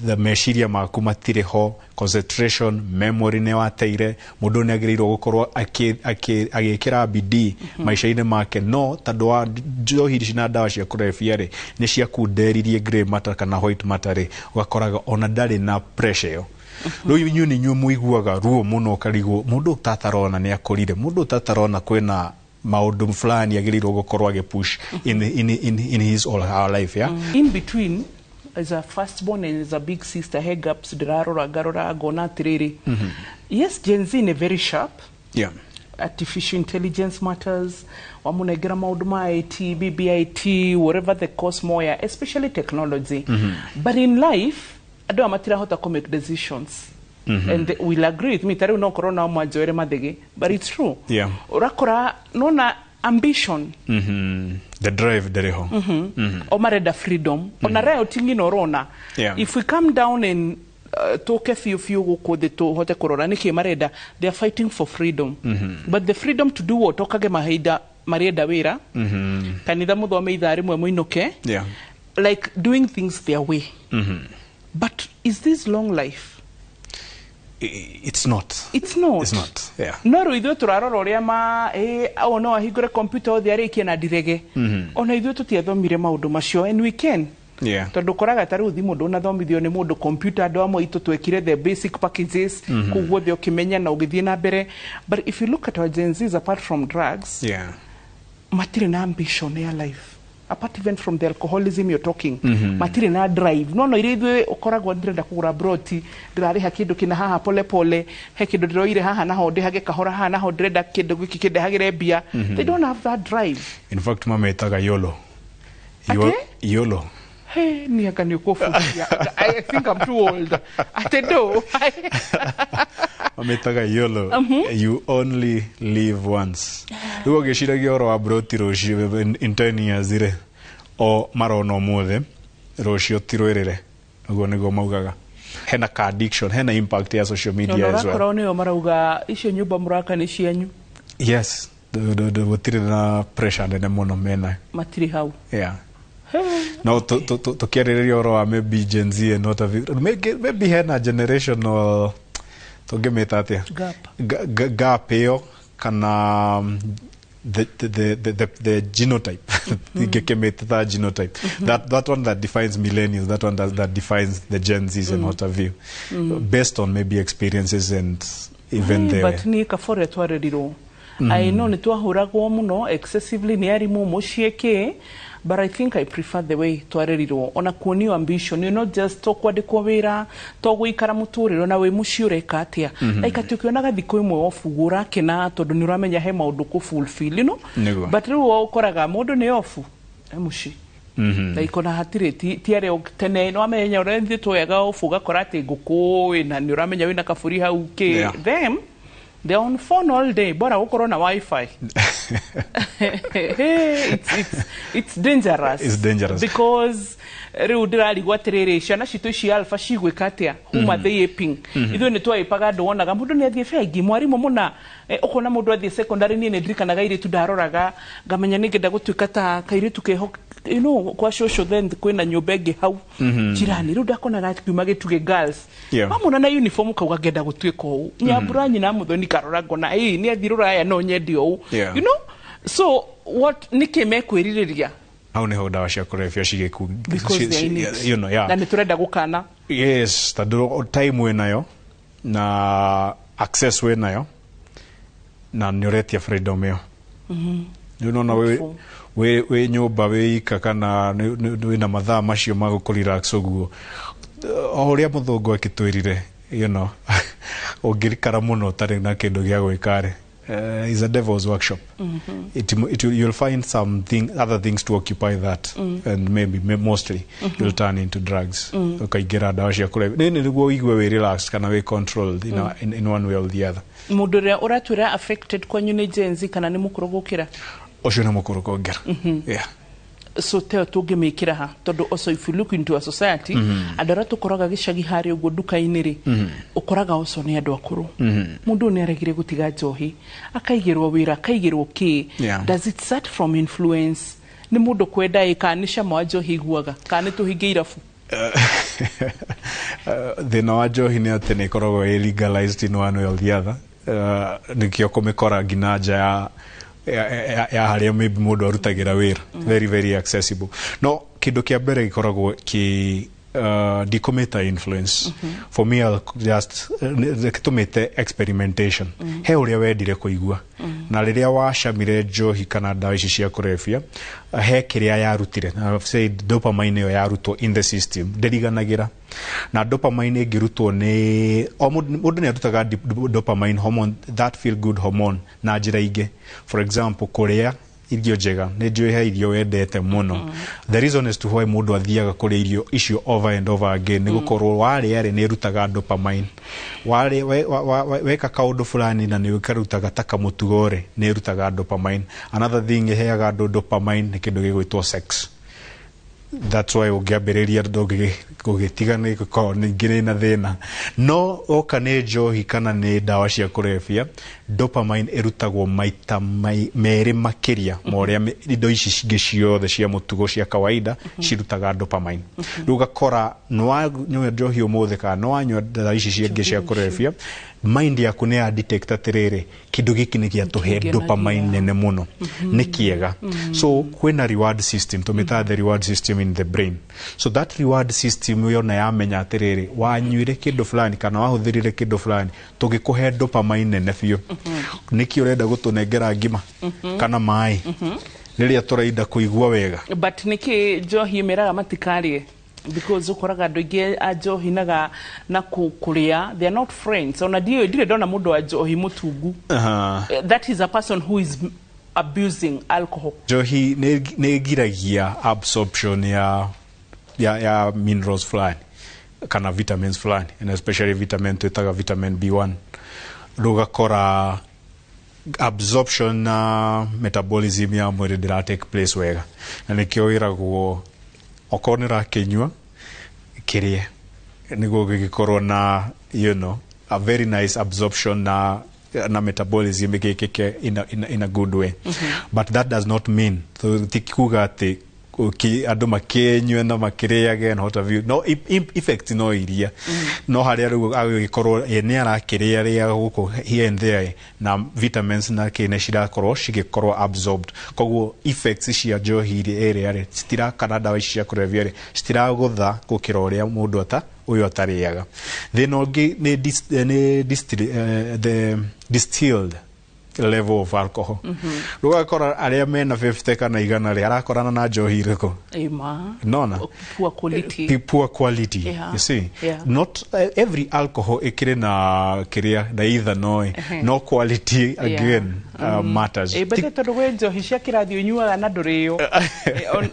the meciria maku matirĩ ho, concentration, memory nĩ wateire. Mũndũ nĩ agĩrĩirwo gũkorwo agĩkĩra bidii maica-inĩ make, no tondũ wa njohi ici na ndawa cia kũrebia rĩ, nĩ ciakunderirie grey matter kana white matter rĩ, ũgakoraga ona ndarĩ na pressure ĩyo. Rĩu inyuĩ nĩ inyuĩ mũiguaga ruo mũno, ũkarigwo mũndũ ũtatarona nĩ akũrire, mũndũ ũtatarona kwĩna maũndũ fulani agĩrĩirwo gũkorwo agĩpush in his or her life, yeah? In between, as a firstborn and as a big sister, he gaps ndĩrarora, ngarora ngona atĩrĩrĩ, yes, Gen Z nĩ very sharp. Artificial intelligence matters, wamunengera maũndũ ma IT, BBIT, whatever the course moya, especially technology. But in life andũ aya matirahota kũ make decisions. And they will agree with me, tarĩu no korwo nao mwanjoere mathĩgĩ, but it's true. Ũrakora nona ambition. The drive ndĩrĩ ho. O marenda freedom, ona rioting ĩno ũrona. If we come down and tũke biũ biũ gũkũ thĩ tũhote kũrora nĩkĩ marenda, they are fighting for freedom. But the freedom to do what? Okage mahinda marenda wĩra, kanitha mũthome ithaa rĩmwe mũinũke, like doing things their way. But is this long life? It's not. It's not. It's not, yeah. No rĩu ithuĩ tũrarora ũrĩa ma o no ahingũre computer othe arĩkie na ndirege. Ona ithuĩ tũtiathomire maũndũ macio, and we can, tondũ ũkoraga ta rĩu thimũ ndũnathomithio nĩ mũndũ computer. Andũ amwe aitũ twekire the basic packages kũu guothe ũkĩmenya na ũgĩthiĩ na mbere. But if you look at our Gen Zs, apart from drugs, matirĩ na ambition ya life, apart even from the alcoholism you're talking. Matirĩ na drive no iria ithuĩ ũkoragwo, ndĩrenda kũgũra broti, ndĩrarĩha kĩndũ kĩna haha pole pole, he kĩndũ ndĩroire haha naho ndĩhage kahora, haha naho ndĩrenda kĩndũ gĩkĩ kĩndehagĩre mbia. They don't have that drive. In fact, mametaga YOLO. Ate? YOLO. Hey, ni anga nĩ ũkũbunjia. I think I'm too old. Ate no. Mametaga YOLO, you only live once. Rĩu ũgĩciragia ũhoro wa broti rũciũ in 10 years rĩ, o marona ũmũthĩ, rũciũ ti rwĩrĩre. Ũguo nĩguo maugaga hena ka addiction, hena impact ya social media Na as well. Ũrakorwo nĩo marauga icio nyũmba mũraka nĩ cianyu. Yes, gũtirĩ na pressure nene mũno mena. Matirĩ hau. Yeah, no tũkĩarĩrĩria ũhoro wa maybe Gen Z and what have you, maybe hena generational, tũngĩmĩta atĩa? Gap. Gap ĩyo kana the genotype, ingĩkĩmĩta ta genotype, that one that defines millennials, that one that defines the Gen Zs and what have you, based on maybe experiences and even the But nĩ kabore twarerirwo. I know nĩ twahũragwo mũno excessively nĩ arimũ mũciĩ kĩ, But I think I prefer the way twarerirwo ona kuonio ambition, you're not just to kwandĩkwo wĩra, to gũikara mũtũrĩre na wĩ mũciĩ ũreka atĩa, like atĩ ũkĩonaga thikũ ĩmwe off ũguo ũrakena tondũ nĩ ũramenya he maũndũ kũ fulfill, you know. Nĩguo. But rĩu ũkoraga mũndũ nĩ off e mũciĩ, like ona hatirĩ ti arĩa tene no amenya ũrĩa ithuĩ twoyaga off, ũgakora atĩ ngũkũ wĩna nĩ ũramenya wĩna kaburi hau kĩ. Them, they're on phone all day, bora gũkorwo na wifi. It's dangerous. It's dangerous. Because rĩu ndĩrarigwo atĩrĩrĩ, ciana citũ ici alpha cigwĩka atĩa? Whom are they aping? Ithuĩ nĩ twaĩpaga andũ, wonaga mũndũ nĩ athiĩ bengi, mwarimũ mũna, ũkona mũndũ athiĩ secondary. Niĩ nĩ ndirikanaga airĩtu ndaroraga ngamenya nĩ ngenda gũtuĩka ta kairĩtu keho, you know, kwa shosho. Then kwĩna nyũmba ĩngĩ hau jirani, rĩu ndakonaga akiuma Gĩtugĩ Girls, mamona na uniform, kauga ngenda gũtuĩka ũũ. Nyambura nyina Mũthoni, karora ngona ĩ nĩ athiĩ rũraya, no nyende ũũ. You know, so what nĩkĩ mekwĩrirĩria? Hau niho ndawa cia kũrebia cigĩku Because they are in it. You know, yeah. Na nĩ tũrenda gũkana. Yes, tondũ time wĩnayo na access wĩnayo na nĩ ũretia freedom ĩyo. Rĩu nona wĩ wĩ nyũmba wĩ ika kana wĩna mathaa macio ma gũkũ relax ũguo, o ũrĩa mũthũngũ akĩtwĩrire, ũngĩikara mũno ũtarĩ na kĩndũ gĩa gwĩka rĩ, is a devil's workshop. You'll find something, other things to occupy that, and maybe mostly you'll turn into drugs, ũkaingĩra ndawa cia kũrebia nĩ nĩguo ũigue wĩ relaxed kana wĩ controlled in one way or the other. Mũndũ ũrĩa ũratwĩra affected kwanyu nĩ Gen Z kana nĩ mũkũrũ gũkĩra? Ũcio nĩ mũkũrũ kũngĩra, yeah. So teo tũngĩmĩkĩra ha? Tondũ also if you look into a society, andũ arĩa tũkoraga gĩcagi harĩa ũguo nduka-inĩ rĩ, ũkoraga also nĩ andũ akũrũ. Mũndũ ũyũ nĩ aregire gũtiga njohi, akaigĩrwo wĩra, akaigĩrwo kĩ. Does it start from influence? Nĩ mũndũ kwenda ĩ, kana nĩ cama wa njohi iguaga, kana nĩ tũhinge irabu? Thĩna wa njohi nĩ atĩ nĩ ĩkoragwo ĩ legalized in one way or the other. Nĩkĩo kũmĩkora nginya nja ya harĩa maybe mũndũ arutagĩra wĩra, very very accessible. No kĩndũ kĩa mbere gĩkoragwo kĩ ndikũmĩta influence. For me, I'll just reke tũmĩte experimentation. He ũrĩa wendire kũigua na rĩrĩa wacamire njohi kana ndawa ici cia kũrebia, he kĩrĩa yarutire. Na I've said dopamine ĩyo yarutwo in the system ndĩriganagĩra, na dopamine ĩngĩrutwo nĩ o mũndũ nĩ arutaga dopamine hormone, that feel good hormone, na njĩra ingĩ. For example, kũrĩa irio njega. Nĩ njũĩ he irio wendete mũno. The reason is to why mũndũ athiaga kũrĩa irio icio over and over again nĩ gũkorwo warĩa rĩ, nĩ ĩrutaga dopamine. Warĩa weka kaũndũ fulani na nĩ ũkarutaga ta kamũtugo rĩ, nĩ ĩrutaga dopamine. Another thing ĩheaga andũ dopamine nĩ kĩndũ gĩgwĩtwo sex. That's why ũngĩambĩrĩria ndũngĩgĩtiga, nĩ gũkorwo ningĩ nĩ na thĩna. No oka nĩ njohi kana nĩ ndawa cia kũrebia, dopamine ĩrutagwo maita merĩ makĩria ma ũrĩa indo ici cingĩ ciothe cia mũtugo cia kawaida cirutaga dopamine. Rĩu ũgakora nĩ wanyua njohi ũmũthĩ kana nĩ wanyua ndawa ici cingĩ cia kũrebia, mind yaku nĩ ya detect atĩrĩrĩ, kĩndũ gĩkĩ nĩ gĩatũhe Nĩkĩngenagia. dopamine nene mũno, nĩ kĩega. So kwĩna reward system, tũmĩtaga the reward system in the brain. So that reward system yona yamenya atĩrĩrĩ, wanyuire kĩndũ fulani kana wahũthĩrire kĩndũ fulani, tũgĩkũhe dopamine nene biũ. Nĩkĩ ũrenda gũtũnengera ngima kana maĩ rĩrĩa tũrenda kũigua wega? But nĩkĩ njohi ĩmeraga matikarĩe? Because ũkoraga andũ aingĩ a njohi naga na kũrĩa, they are not friends. Ona ndiũĩ, ndirĩ ndona mũndũ wa njohi mũtungu. That is a person who is abusing alcohol. Njohi nĩ ĩgiragia absorption ya minerals fulani kana vitamins fulani, and especially vitamin twĩtaga vitamin B1. Rĩu ũgakora absorption na metabolism ya mwĩrĩ ndĩra take place wega, na nĩkĩo wĩragwo okorwo nĩ ũrakĩnyua, kĩrĩe nĩguo gĩgĩkorwo na a very nice absorption na metabolism ĩgĩkĩke in a good way. But that does not mean, so, ti kuga atĩ andũ makĩnyue na makĩrĩage and what have you. No effect no iria no harĩa rĩu agĩkorwo ye nĩ arakĩrĩa rĩa gũkũ here and there, na vitamins na kĩ nĩ cirakorwo cigĩkorwo absorbed. Koguo effects cia njohi ĩrĩa rĩ citira, kana ndawa ici cia kũrebia rĩ, citiragũtha gũkĩra ũrĩa mũndũ ata ũyũ atarĩaga. Thĩna ũngĩ nĩ the distilled level of alcohol. Rĩu ũgakora arĩa mena 50 kana 100 rĩ, arakorana na njohi irĩkũ? Ĩma. Nona Poor quality. Poor quality. You see, not every alcohol ikiri na kiria na ethanol, no quality again matters. Ĩ bethe tondũ gwĩ njohi cia kĩrathi ũnyuaga na ndũrĩo.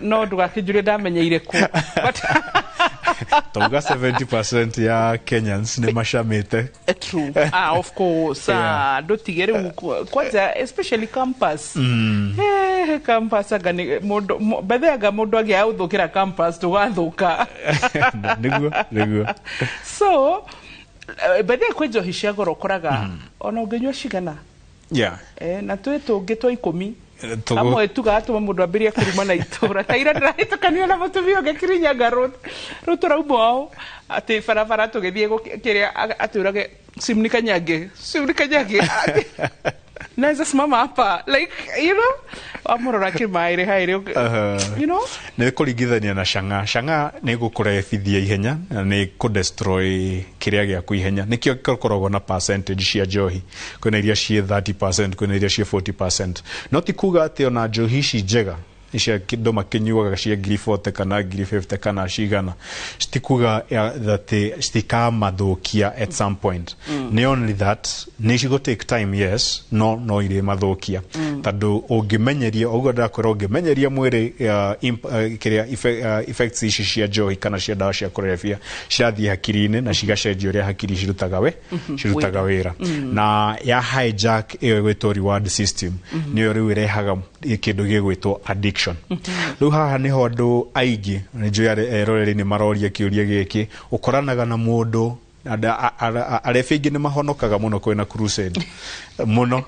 No ndũgakĩnjũrie ndamenyeire kũ. But tauga 70% ya Kenyans nĩ macamĩte. True. Of course. Ndũtige rĩu kwanja especially campus. Campus anga nĩ mũndũ bethe anga mũndũ angĩaga gũthũkĩra campus tũgathũka. Nĩguo. So bethe kwĩ njohi cia goro ũkoraga ona ũngĩnyua cigana. Na twĩ tũngĩ twa 10. Amwe tugaga tũma mũndũ ambĩrĩrie kũruma na itũra ta ira ndĩrahĩtũkanio na mũtumia ũngĩ Kirinyaga Road rĩu tũrauma ũũ atĩ barabara tũgĩthiĩ kĩrĩa atwĩrage simnikanyange simnikanyange naweza simama hapa like you know amũrora kĩmaĩrĩ haĩrĩ you know. Nĩ kũringithania na cang'a. Cang'a nĩ gũkũrebithia ihenya na nĩ kũdestroy kĩrĩa gĩaku ihenya. Nĩkĩo gĩkoragwo na percentage cia njohi, kwĩna iria ciĩ 30%, kwĩna iria ciĩ 40%. No ti kuga atĩ ona njohi ici njega cia andũ makĩnyuaga cia 40,000 kana 50,000 kana cigana, citikuga that citikamathukia at some point. Nĩ only that nĩ cigũ take time, yes, no irĩ mathukia tondũ ũngĩmenyeria ũguo ndakwĩra, ũngĩmenyeria mwĩrĩ kĩrĩa effects ici cia njohi kana cia ndawa cia kũrebia cirathiĩ hakiri-inĩ na cigacenjia ũrĩa hakiri cirutaga wĩra. Na ya hijack ĩyo ĩgwĩtwo reward system nĩyo rĩu ĩrehaga kĩndũ gĩgwĩtwo addiction. Rĩu haha nĩho andũ aingĩ nĩnjũĩ eroreri nĩ maroria kĩũria gĩkĩ, ũkoranaga na mũndũ arebi aingĩ nĩ mahonokaga mũno kwĩna crusade mũno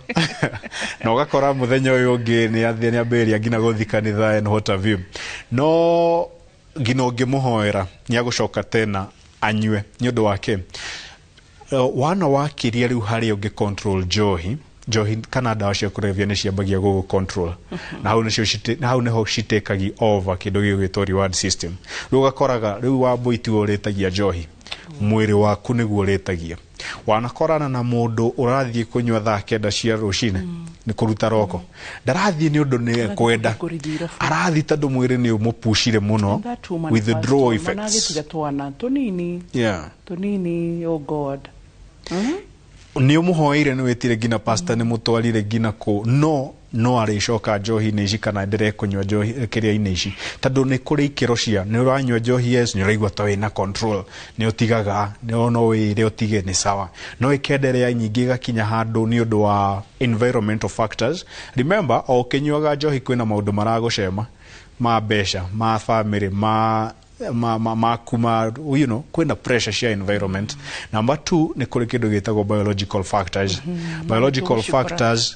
na ũgakora mũthenya ũyũ ũngĩ nĩ ambĩrĩria nginya gũthiĩ kanitha and what have you, no nginya ũngĩmũhoera nĩ agũcoka tena anyue. Nĩ ũndũ wake wana wakĩria rĩu harĩa ũngĩ control njohi kana ndawa cia kũrebia nĩ ciambagia gũgũ control na hau nĩcio hau nĩho citekagi over kĩndũ gĩgwĩtwo reward system. Rĩu ũgakoraga rĩu wambui tiwe ũrĩtagia njohi, mwĩrĩ waku nĩguo ũrĩtagia. Wanakorana na mũndũ ũrathiĩ kũnyua thaa 9 cia rũcinĩ nĩ kũruta roko, ndarathiĩ nĩ ũndũ nĩ kwenda, arathiĩ tondũ mwĩrĩ nĩ ũmũpucire mũno withdrawal effects. Tũnini, oh God. Nĩ ũmũhoeire nĩ wĩtire nginya pastor nĩ mũtwarire nginya kũ, no arĩcoka njohi-inĩ ici kana endelee kũnyua njohi kĩrĩa-inĩ ici tondũ nĩ kũrĩ ikĩro cia nĩ ũranyua njohi, yes, nĩ ũraigua ta wĩna control, nĩ ũtigaga, no wĩre ũtige nĩ sawa, no ĩkenderea nyingĩ ĩgakinya handũ nĩ ũndũ wa environmental factors. Remember, o ũkĩnyuaga njohi kwĩna maũndũ maragũcema ma mbeca, ma family, ma kuma, you know, kwĩna pressure cia environment. Number 2 nĩ kũrĩ kĩndũ gĩtagwo biological factors. Biological factors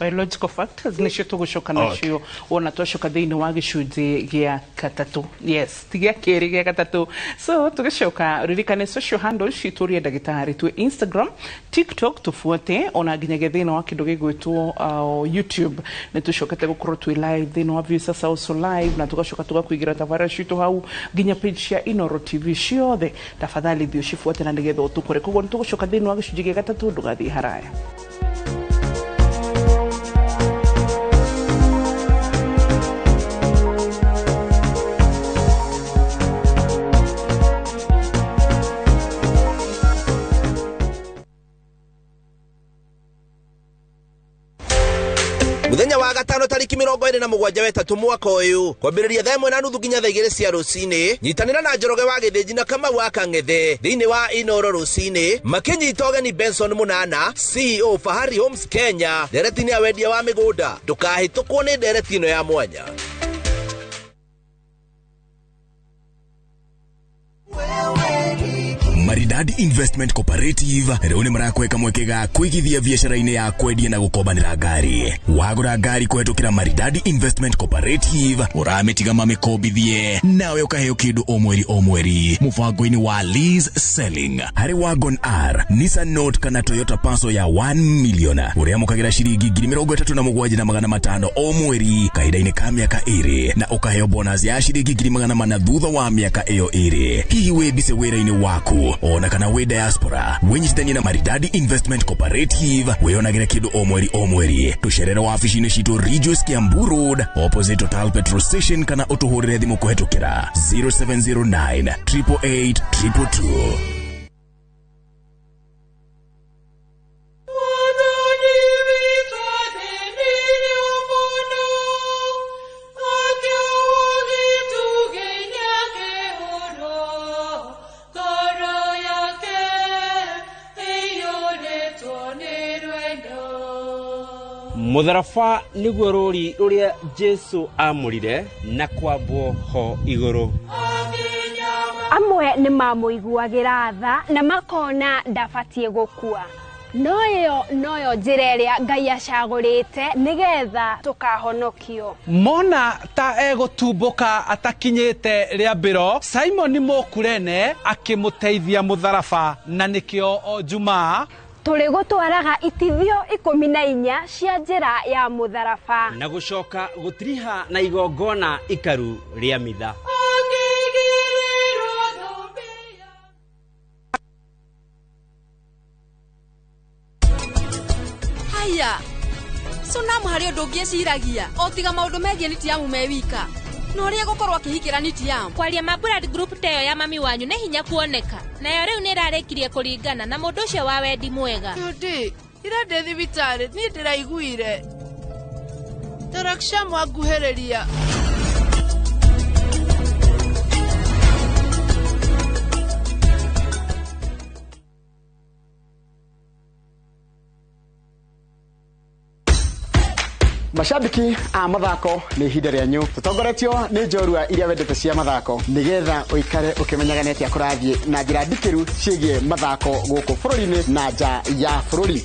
nĩcio tũgũcoka nacio wona twacoka thĩinĩ wa gĩcunjĩ gĩa gatatũ. Yes, ti gĩa kerĩ, gĩa gatatũ. So tũgĩcoka ririkane social handles citũ ria ndagĩtarĩ twĩ Instagram, TikTok, tũbuate ona nginyagia thĩinĩ wa kĩndũ gĩgwĩtwo YouTube. Nĩ tũcokete gũkorwo twĩ live thĩinĩ wa Viusasa also live, na tũgacoka tũgakũigĩra tabarĩra citũ hau nginya page cia Inoro TV ciothe. Tafadhali thiĩ ũcibuate na nĩgetha ũtũkore. Koguo nĩ tũgũcoka thĩinĩ wa gĩcunjĩ gĩa gatatũ, ndũgathiĩ haraya. Muthenya wa gatano tariki 27 wetatũ mwaka ũyũ kwambĩrĩria thaa 1:30 nginya thaa 2 cia rũcinĩ, nyitanĩra na Njoroge wa Gĩthĩnji na Kamau wa Kang'ethe thĩinĩ wa Inoro rũcinĩ makĩnyita ũgeni Benson Munana, CEO Fahari Homes Kenya, ndereti-inĩ ya wendia wa mĩgũnda. Ndũkahĩtũkwo nĩ ndereti ĩno ya mwanya. Maridadi Investment Cooperative rĩu nĩ marakweka mweke ga kũigithia biacara-inĩ ya kwendia na gũkombanĩra ngari. Wagũra ngari kũhetũkĩra Maridadi Investment Cooperative ũramĩtiga mamĩkombithie nawe ũkaheo kĩndũ o mweri o mweri mũbango-inĩ wa lease selling. Harĩ Wagon R, Nissan Note kana Toyota Passo ya 1 million ũrĩamũkagĩra ciringi 37,500 o mweri kahinda-inĩ ka mĩaka 2 na ũkaheo bonus ya ciringi 400 thutha wa mĩaka ĩyo 2. Hihi wĩ bice wĩra-inĩ waku ona Ona kana wĩ diaspora, wĩnyitithanie na Maridadi Investment Cooperative, wĩonagĩre kĩndũ o mweri o mweri. Tũcerere wabici-inĩ citũ Ridgeways Kiambu Road, opposite Total Petrol Station, kana ũtũhũrĩre thimũ kũhetũkĩra 0709 888 222. Mũtharaba nĩguo rũri rũrĩa Jesu amũrire na kwambwo ho igũrũ. Amwe nĩ mamũiguagĩra tha na makona ndabatiĩ gũkua. No ĩyo noyo njĩra ĩrĩa Ngai acagũrĩte nĩgetha tũkahonokio. Mona ta egũtumbũka atakinyĩte rĩambĩro, Simon Mũkurene akĩmũteithia mũtharaba, na nĩkĩo o Jumaa tũrĩ gũtwaraga itithio 14 cia njĩra ya mũtharaba na gũcoka gũtiriha na igongona ikaru rĩa mitha. Haya, Sunamu harĩ ũndũ ũngĩ eciragia o tiga maũndũ megiĩ Nitiamu me wika na ũrĩa egũkorwo akĩhikĩra Nitiamu. Kwaria ma blood group ta ĩyo ya mami wanyu nĩ hinya kuoneka, nayo rĩu nĩ ĩrarĩkirie kũringana na mũndũ ũcio wa wendi mwega. Judy, ira ndĩ thibitarĩ niĩ ndĩraiguire Tarakshamu anguhĩrĩria. Mashabiki a mathako nĩ ihinda rĩanyu tũtongoretio nĩ njorua iria wendete cia mathako nĩgetha ũikare ũkĩmenyaga nĩ atĩa kũrathiĩ na njĩra ndikĩru ciĩgiĩ mathako gũkũ bũrũri-inĩ na nja ya bũrũri.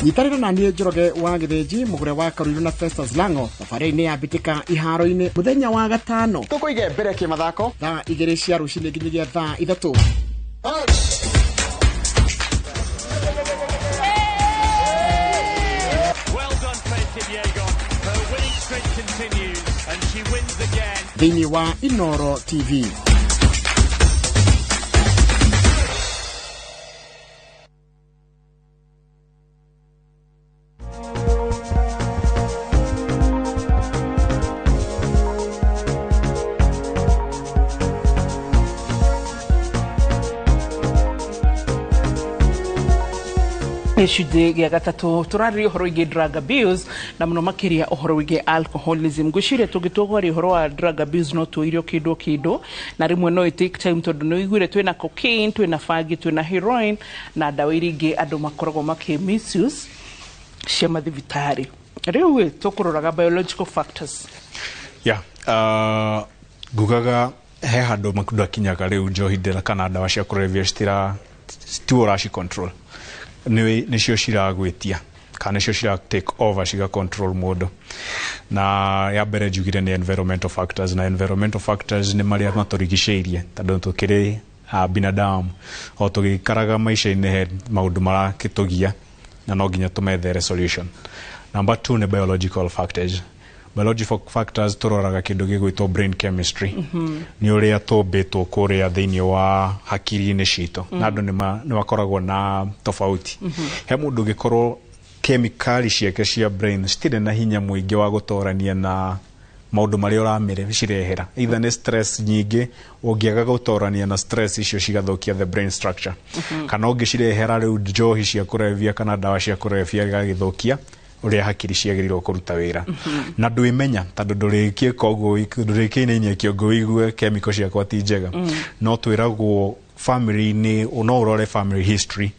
Nyitanĩra na niĩ Njoroge wa Gĩthĩnji, mũgũre wa Karuiru na Festus Lango thabarĩ-inĩ ya mbĩtĩka iharo-inĩ mũthenya wa gatano. Tũkũige mbere kĩmathako thaa 2 cia rũcinĩ nginyagia thaa 3. Thĩinĩ wa Inoro TV. Gĩcunjĩ gĩa gatatũ tũrarĩria ũhoro wĩgiĩ drug abuse na mũno makĩria ũhoro wĩgiĩ alcoholism. Ngwĩciria tũngĩtua kwaria ũhoro wa drug abuse no tũirio kĩndũ kĩndũ, na rĩmwe no ĩ take time tondũ nĩ ũiguire twĩna cocaine, twĩna bangi, twĩna heroin na ndawa iria ingĩ andũ makoragwo makĩ misuse cia mathibitarĩ. Rĩu tũkũroraga biological factors. Yeah, ngugaga he handũ mũndũ akinyaga rĩu njohi ndĩra kana ndawa cia kũrebia citira tiwe ũraci control, nĩcio ciragwĩtia kana nĩcio cira take over ciga control mũndũ. Na ya mbere njugire nĩ environmental factors, na environmental factors nĩ marĩa matũrigicĩirie tondũ tũkĩrĩ binadamu o tũgĩikaraga maica-inĩ he maũndũ marakĩtũgia na no nginya tũmethere solution. Number 2 nĩ biological factors. Biological factors tũroraga kĩndũ gĩgwĩtwo brain chemistry. Nĩ ũrĩa tũmbĩtwo kũrĩa thĩinĩ wa hakiri-inĩ citũ. Na andũ nĩ makoragwo na tofauti. He mũndũ ũngĩkorwo kemikali ciake cia brain citirĩ na hinya mũingĩ wa gũtorania na maũndũ marĩa ũramĩre cirehera, either nĩ stress nyingĩ, ũngĩaga gũtorania na stress icio cigathũkia the brain structure, kana ũngĩcirehera rĩu njohi cia kũrebia kana ndawa cia kũrebia igagĩthũkia ũrĩa hakiri ciagĩrĩirwo kũruta wĩra. Na ndwĩmenya tondũ ndũrĩkie koguo ndũrĩkĩinainia kĩongo ũigue chemical ciakwa ti njega. No twĩragwo family-inĩ, no ũrore family history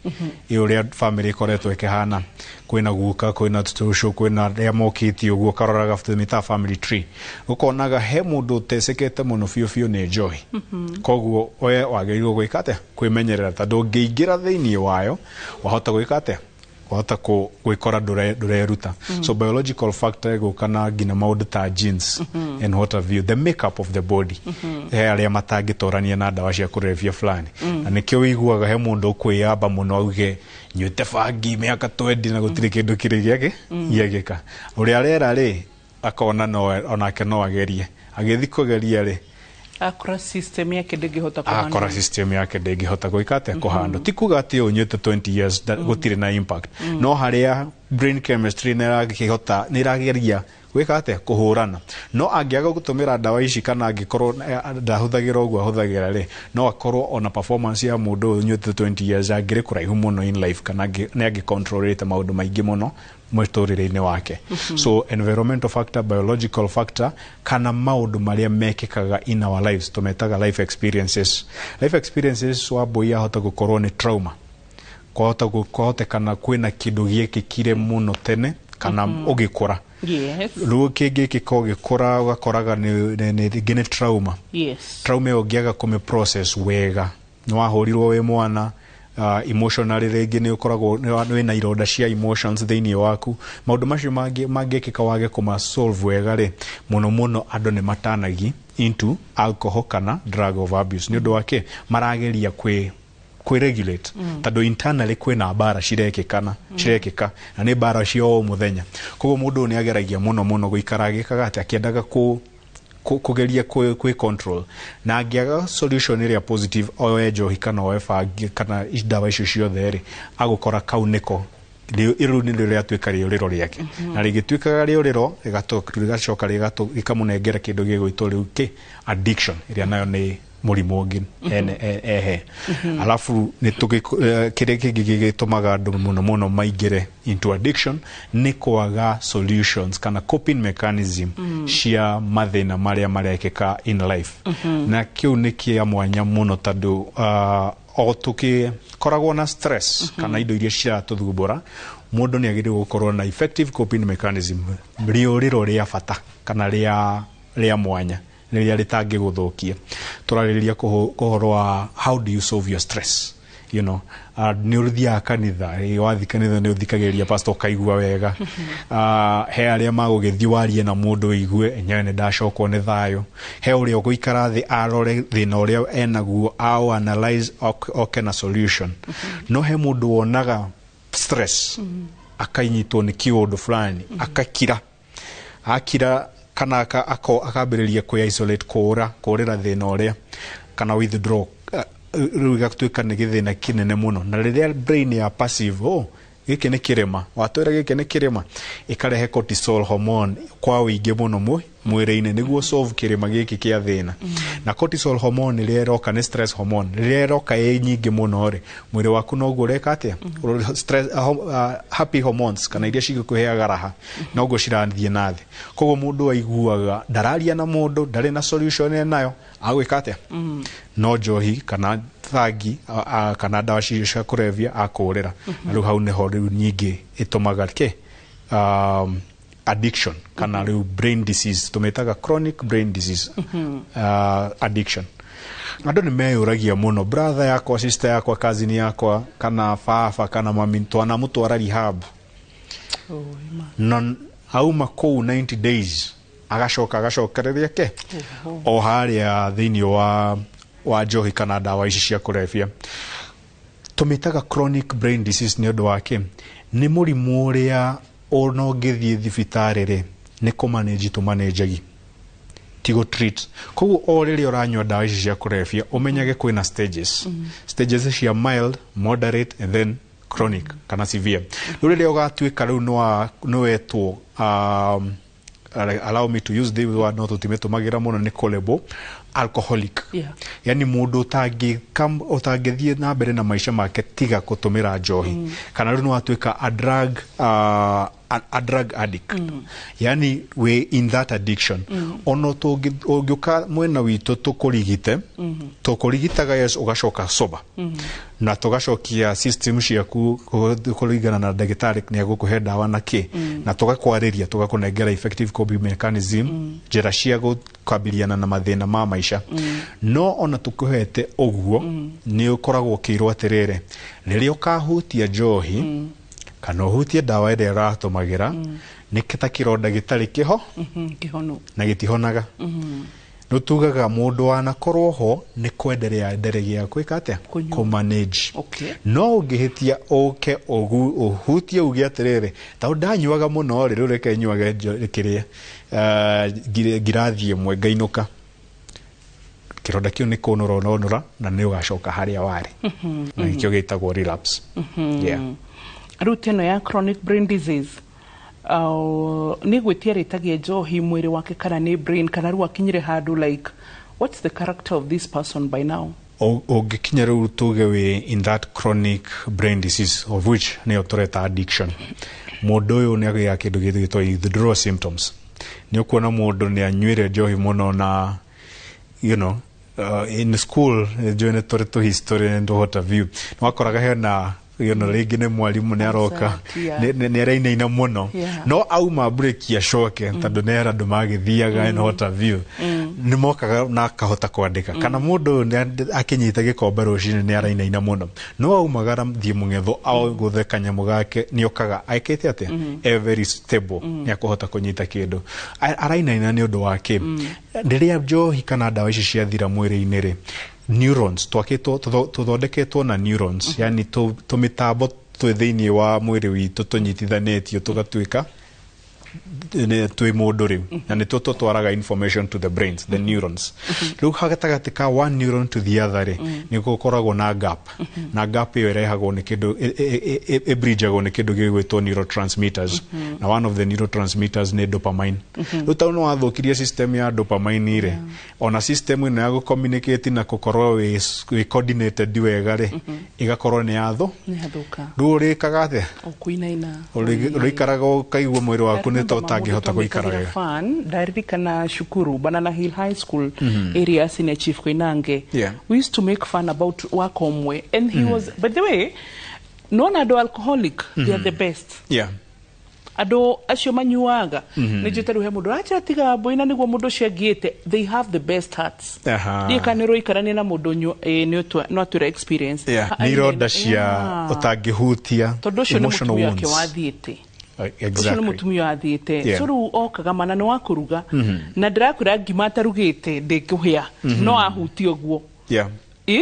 ũrĩa family ĩkoretwo ĩkĩhana, kwĩna guka, kwĩna tũcũ, kwĩna arĩa mokĩte ũguo, ũkaroraga tũmĩtaga family tree, ũkonaga he mũndũ ũtecekete mũno biũ biũ nĩ njohi. Koguo we wagĩrĩirwo gwĩka atĩa? Kwĩmenyerera tondũ ũngĩingĩra thĩinĩ wayo wahota gwĩka atĩa? Wahota gwĩkora ndũreruta. So biological factor ĩgũka na nginya maũndũ ta genes and what have you, the makeup of the body. He arĩa matangĩtorania na ndawa cia kũrebia fulani, na nĩkĩo ũiguaga he mũndũ ũkwĩyamba mũno auge nyuĩte bangi mĩaka 20 na gũtirĩ kĩndũ kĩrĩ gĩake gĩagĩka. Ũrĩa arera rĩ akona no onake no agerie, Agĩthiĩ kũgeria rĩ, akora system yake ndĩngĩhota kũhandle. Akora system yake ndĩngĩhota gwĩka atĩa, kũhandle. Ti kuga atĩ ũnyuĩte 20 years gũtirĩ na impact, no harĩa brain chemistry nĩ ĩrakĩhota, nĩ ĩrageria gwĩka atĩa, kũhũrana. No angĩaga gũtũmĩra ndawa ici, kana angĩkorwo ndahũthagĩra ũguo ahũthagĩra rĩ, no akorwo ona performance ya mũndũ ũyũ ũnyuĩte 20 years angĩrĩ kũraihu mũno in life, kana nĩ angĩcontrolĩte maũndũ maingĩ mũno mũtũrĩre-inĩ wake. So environmental factor, biological factor, kana maũndũ marĩa mekĩkaga in our lives, tũmetaga life experiences. Life experiences, Wambui, ahota gũkorwo nĩ trauma, kwahota kwahotekana kwĩna kĩndũ gĩekĩkire mũno tene kana ũgĩkũra. Rĩu kĩngĩkĩka ũgĩkũra, ũgakoraga rĩngĩ nĩ trauma. Trauma ĩyo ũngĩaga kũmĩ process wega, nĩ wahũrirwo wĩ mwana, emotionally rĩngĩ nĩ ũkoragwo wĩna ironda cia emotions thĩinĩ waku. Maũndũ macio mangĩkĩka wage kũma solve wega rĩ, mũno mũno andũ nĩ matanagi into alcohol kana drug of abuse. Nĩ ũndũ wa kĩ? Marageria kwĩ regulate, tondũ internally kwĩna mbara cirekĩkana, cirekĩka, na nĩ mbara cia o mũthenya. Koguo mũndũ ũyũ nĩ ageragia mũno mũno gũikara agĩkaga atĩ akĩendaga kũgeria kwĩ control, na angĩaga solution ĩrĩa positive, oe njohi kana oe bangi kana ndawa icio ciothe rĩ, agũkora kau nĩko rĩu nĩrĩo rĩatuĩka rĩũrĩro rĩake. Na rĩgĩtuĩkaga rĩũrĩro, rĩgacoka rĩkamũnengera kĩndũ gĩgwĩtwo rĩu kĩ addiction, ĩrĩa nayo nĩ mũrimũ ũngĩ ene ehe. Alafu nĩ kĩrĩa kĩngĩ gĩgĩtũmaga andũ mũno mũno maingĩre into addiction nĩ kwaga solutions kana coping mechanism cia mathĩna marĩa marekĩka in life. Na kĩu nĩ kĩa mwanya mũno, tondũ o tũkĩkoragwo na stress kana indo iria ciratũthumbũra, mũndũ nĩ agĩrĩirwo gũkorwo na effective coping mechanism, rĩũrĩro rĩa bata kana rĩa mwanya rĩrĩa rĩtangĩgũthũkia. Tũrarĩrĩria ũhoro wa how do you solve your stress. Nĩ ũthiaga kanitha, wathiĩ kanitha nĩ ũthikagĩrĩria pastor ũkaigua wega. He arĩa magũgĩthiĩ warie na mũndũ ũigue enyewe nĩ ndacokwo nĩ thayũ. He ũrĩa ũgũikara thĩ arore thĩna ũrĩa enaguo, au analyze, oke na solution. No he mũndũ wonaga stress akainyitwo nĩ kĩũndũ fulani, akakira akira, kana akambĩrĩria kwĩ isolate, kũũra, kũũrĩra thĩna ũrĩa, kana withdraw. Rĩu gĩgatuĩka nĩ gĩthĩna kĩnene mũno. Na rĩrĩa brain ya passive, oh, gĩkĩ nĩ kĩrĩma, watwĩra gĩkĩ nĩ kĩrĩma, ĩkarehe cortisol hormone kwa ũingĩ mũno mwĩrĩ-inĩ nĩguo solve kĩrĩma gĩkĩ kĩa thĩna. Na cortisol hormone rĩrĩa ĩroka nĩ stress hormone, rĩrĩa ĩroka ĩ nyingĩ mũno rĩ, mwĩrĩ waku noguo ũreka atĩa, stress, happy hormones kana iria cigĩkũheaga raha noguo cirathiĩ na thĩ. Koguo mũndũ aiguaga ndararia na mũndũ, ndarĩ na solution enayo, agwĩka atĩa? No njohi kana thangi kana ndawa cia kũrebia akũrĩra. Na rĩu hau nĩho rĩu nyingĩ ĩtũmaga kĩ addiction kana rĩu brain disease, tũmĩtaga chronic brain disease, addiction. Andũ nĩ meyũragia mũno, brother yakwa, sister yakwa, cousin yakwa, kana baba kana mami, twanamũtwara rehab na auma kũu 90 days agacoka agacokereria ke o harĩa thĩinĩ wa njohi kana ndawa ici cia kũrebia. Tũmĩtaga chronic brain disease nĩ ũndũ wa kĩ? Nĩ mũrimũ ũrĩa ona ũngĩthiĩ thibitarĩ rĩ, nĩ kũmanage tũmanĩnjagi, ti gũ treat. Koguo o rĩrĩa ũranyua ndawa ici cia kũrebia, ũmenyage kwĩna stages, stages cia mild, moderate and then chronic kana severe. Rĩu rĩrĩa ũgatuĩka rĩu nĩwetwo, allow me to use this word, no tũtimĩtũmagĩra mũno, nĩ kũlebo alcoholic. Yani mũndũ ũtangĩthiĩ na mbere na maica make tiga gũtũmĩra njohi, kana rĩu nĩwatuĩka a drug addict, yani we in that addiction. Ona ũngĩũka mwena witũ tũkũrigite, tũkũrigitaga, yes, ũgacoka sober na tũgacokia system ciaku kũringana na ndagĩtarĩ nĩ egũkũhe ndawa na kĩ, na tũgakwarĩria, tũgakũnengera effective coping mechanism, njĩra cia gũkabiliana na mathĩna ma maica. No ona tũkũhete ũguo, nĩ ũkoragwo ũkĩirwo atĩrĩrĩ, rĩrĩa ũkahutia njohi kana ũhutie ndawa ĩrĩa ũratũmagĩra, nĩ ta kĩronda gĩtarĩ kĩho Kĩhono. na gĩtihonaga. Nĩ tugaga mũndũ wanakorwo ho nĩ kwenderea enderegia gwĩka atĩa? Kũ manage. No ũngĩhĩtia ũke ũhutie uge atĩrĩrĩ, tondũ ndanyuaga mũno rĩ, rĩu reke nyuage kĩrĩa ngirathi ĩmwe ngainũka, kĩronda kĩu nĩ kũnũra ũnonũra na nĩ ũgacoka harĩa warĩ. Na nĩkĩo gĩtagwo relapse. Yeah. Rĩu teno ya chronic brain disease, nĩ gwĩtia rĩtagia njohi mwĩrĩ wake kana nĩ brain, kana rĩu akinyire handũ, like what's the character of this person by now? Ũngĩkinya rĩu tuge wĩ in that chronic brain disease, of which nĩyo tũreta addiction, mũndũ ũyũ nĩ agĩaga kĩndũ gĩtagwo withdrawal symptoms. Nĩ ũkuona mũndũ nĩ anyuire njohi mũno na in school njohi nĩ tũrĩ tũ history and what have you, nĩ wakoraga hena rĩngĩ nĩ mwarimũ nĩ aroka nĩ arainaina mũno, no auma break acoke tondũ nĩ era andũ magĩthiaga and what have you, nĩ mokaga na akahota kwandĩka. Kana mũndũ ũyũ akĩnyita gĩkombe rũcinĩ nĩ arainaina mũno, no aumagara thiĩ mũng'etho agũthe kanyamũ gake nĩ okaga ekĩte atĩa, e very stable, nĩ akũhota kũnyita kĩndũ. Arainaina nĩ ũndũ wa kĩ? Rĩrĩa njohi kana ndawa ici ciathira mwĩrĩ-inĩ rĩ, neurons twakĩtwo tũthondeketwo na neurons, yani tũmĩtambo twĩ thĩinĩ wa mwĩrĩ witũ tũnyitithanĩtio tũgatuĩka twĩ mũndũ rĩu, na nĩtuo tũtwaraga information to the brains, the neurons. Rĩu gatagatĩ ka one neuron to the other rĩ, nĩ gũkoragwo na gap, na gap ĩyo ĩrehagwo nĩ kĩndũ ĩbridgeagwo nĩ kĩndũ gĩgwĩtwo neurotransmitters, na one of the neurotransmitters nĩ dopamine. Rĩu tondũ nĩ wathũkirie system ya dopamine rĩ, ona system ĩno ya gũcommunicate na gũkorwo wĩ coordinated wega rĩ, ĩgakorwo nĩ yathũ. Rĩu ũrĩkaga atĩa? Ũrĩikaraga ũkaigua mwĩrĩ waku nĩ ta ũtangĩhota gũikara wega. Ndaririkana cukuru Banana Hill High School area, senior chief Koinange, we used to make fun about Wakomwe, and he was, by the way, nona andũ alcoholic, they are the best. Andũ acio manyuaga nĩ njĩte rĩu he mũndũ acha tiga boina nĩguo mũndũ ũcio angĩte, they have the best hearts. Ndiĩ kana nĩ ũraikarania na mũndũ no atwĩre experience. Nĩ ironda cia ũtangĩhutia, tondũ ũcio nĩ mũtumia wake wathiĩte. Ũcio nĩ mũtumia wathiĩte. So rĩu okaga mana nĩ wa kũruga, na ndĩrakwĩra ngima atarugĩte ndĩkũhĩa, no ahutie ũguo.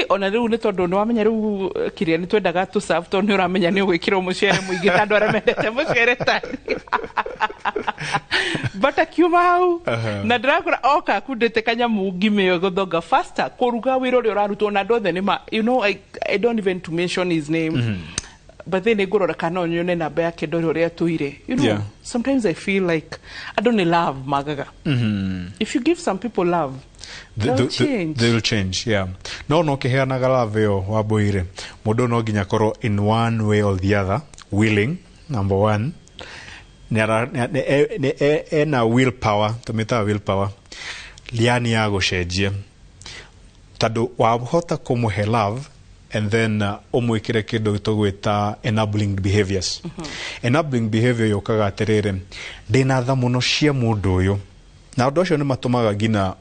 Ona rĩu nĩ tondũ nĩ wamenya rĩu kĩrĩa nĩ twendaga tũ serve, tondũ nĩ ũramenya nĩ ũgwĩkĩrwo mũcere mũingĩ ta andũ arĩa mendete mũcere ta but akiuma hau na ndĩrakwĩra oka akundĩte kanyamũ ngima ĩyo gũthonga faster kũruga wĩra ũrĩa ũrarutwo na andũ othe nĩ ma, I don't even to mention his name, but then ngũrora kana nyone namba yake ndore ũrĩa atũire. Sometimes I feel like I don't love magaga. If you give some people love, they'll change. They'll change, yeah. No kĩheanaga love ĩyo Wambũire, mũndũ no nginya akorwo in one way or the other willing, number one, ena willpower, tũmĩtaga willpower, yani ya gũcenjia, tondũ wahota kũmũhe love and then ũmwĩkĩre kĩndũ tũgwĩta enabling behaviors. Enabling behavior yũkaga atĩrĩrĩ, ndĩna tha mũno cia mũndũ ũyũ, na ũndũ ũcio nĩ matũmaga nginya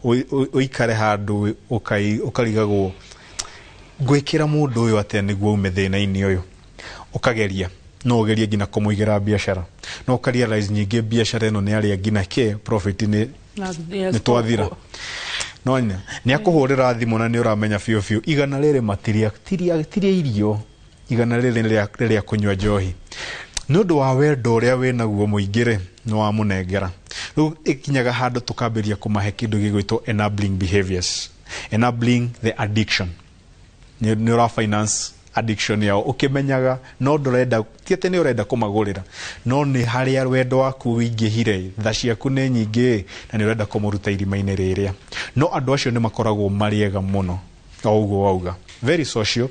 ũikare handũ ũkarigagwo ngwĩkĩra mũndũ ũyũ atĩa nĩguo ume thĩna-inĩ ũyũ. Ũkageria, no ũgerie nginya kũmũigĩra biacara, no ũkarealize nyingĩ biacara ĩno nĩ arĩa nginya kĩ profit nĩ twathira. No nĩ akũhũrĩra thimũ na nĩ ũramenya biũ biũ igana rĩrĩ matiria irio, igana rĩrĩ rĩrĩa kũnyua njohi, nĩ ũndũ wa wendo ũrĩa wĩnaguo mũingĩ rĩ, nĩ wamũnengera. Rĩu ĩkinyaga handũ tũkambĩrĩria kũmahe kĩndũ gĩgwĩtwo enabling behaviors, enabling the addiction. Nĩ ũra finance addiction yao ũkĩmenyaga, no ndũrenda, ti atĩ nĩ ũrenda kũmagũrĩra, no nĩ harĩa wendo waku wĩingĩhire, tha ciaku nĩ nyingĩ na nĩ ũrenda kũmũruta irima-inĩ rĩrĩa. No andũ acio nĩ makoragwo marĩ ega mũno, o ũguo wauga, very social.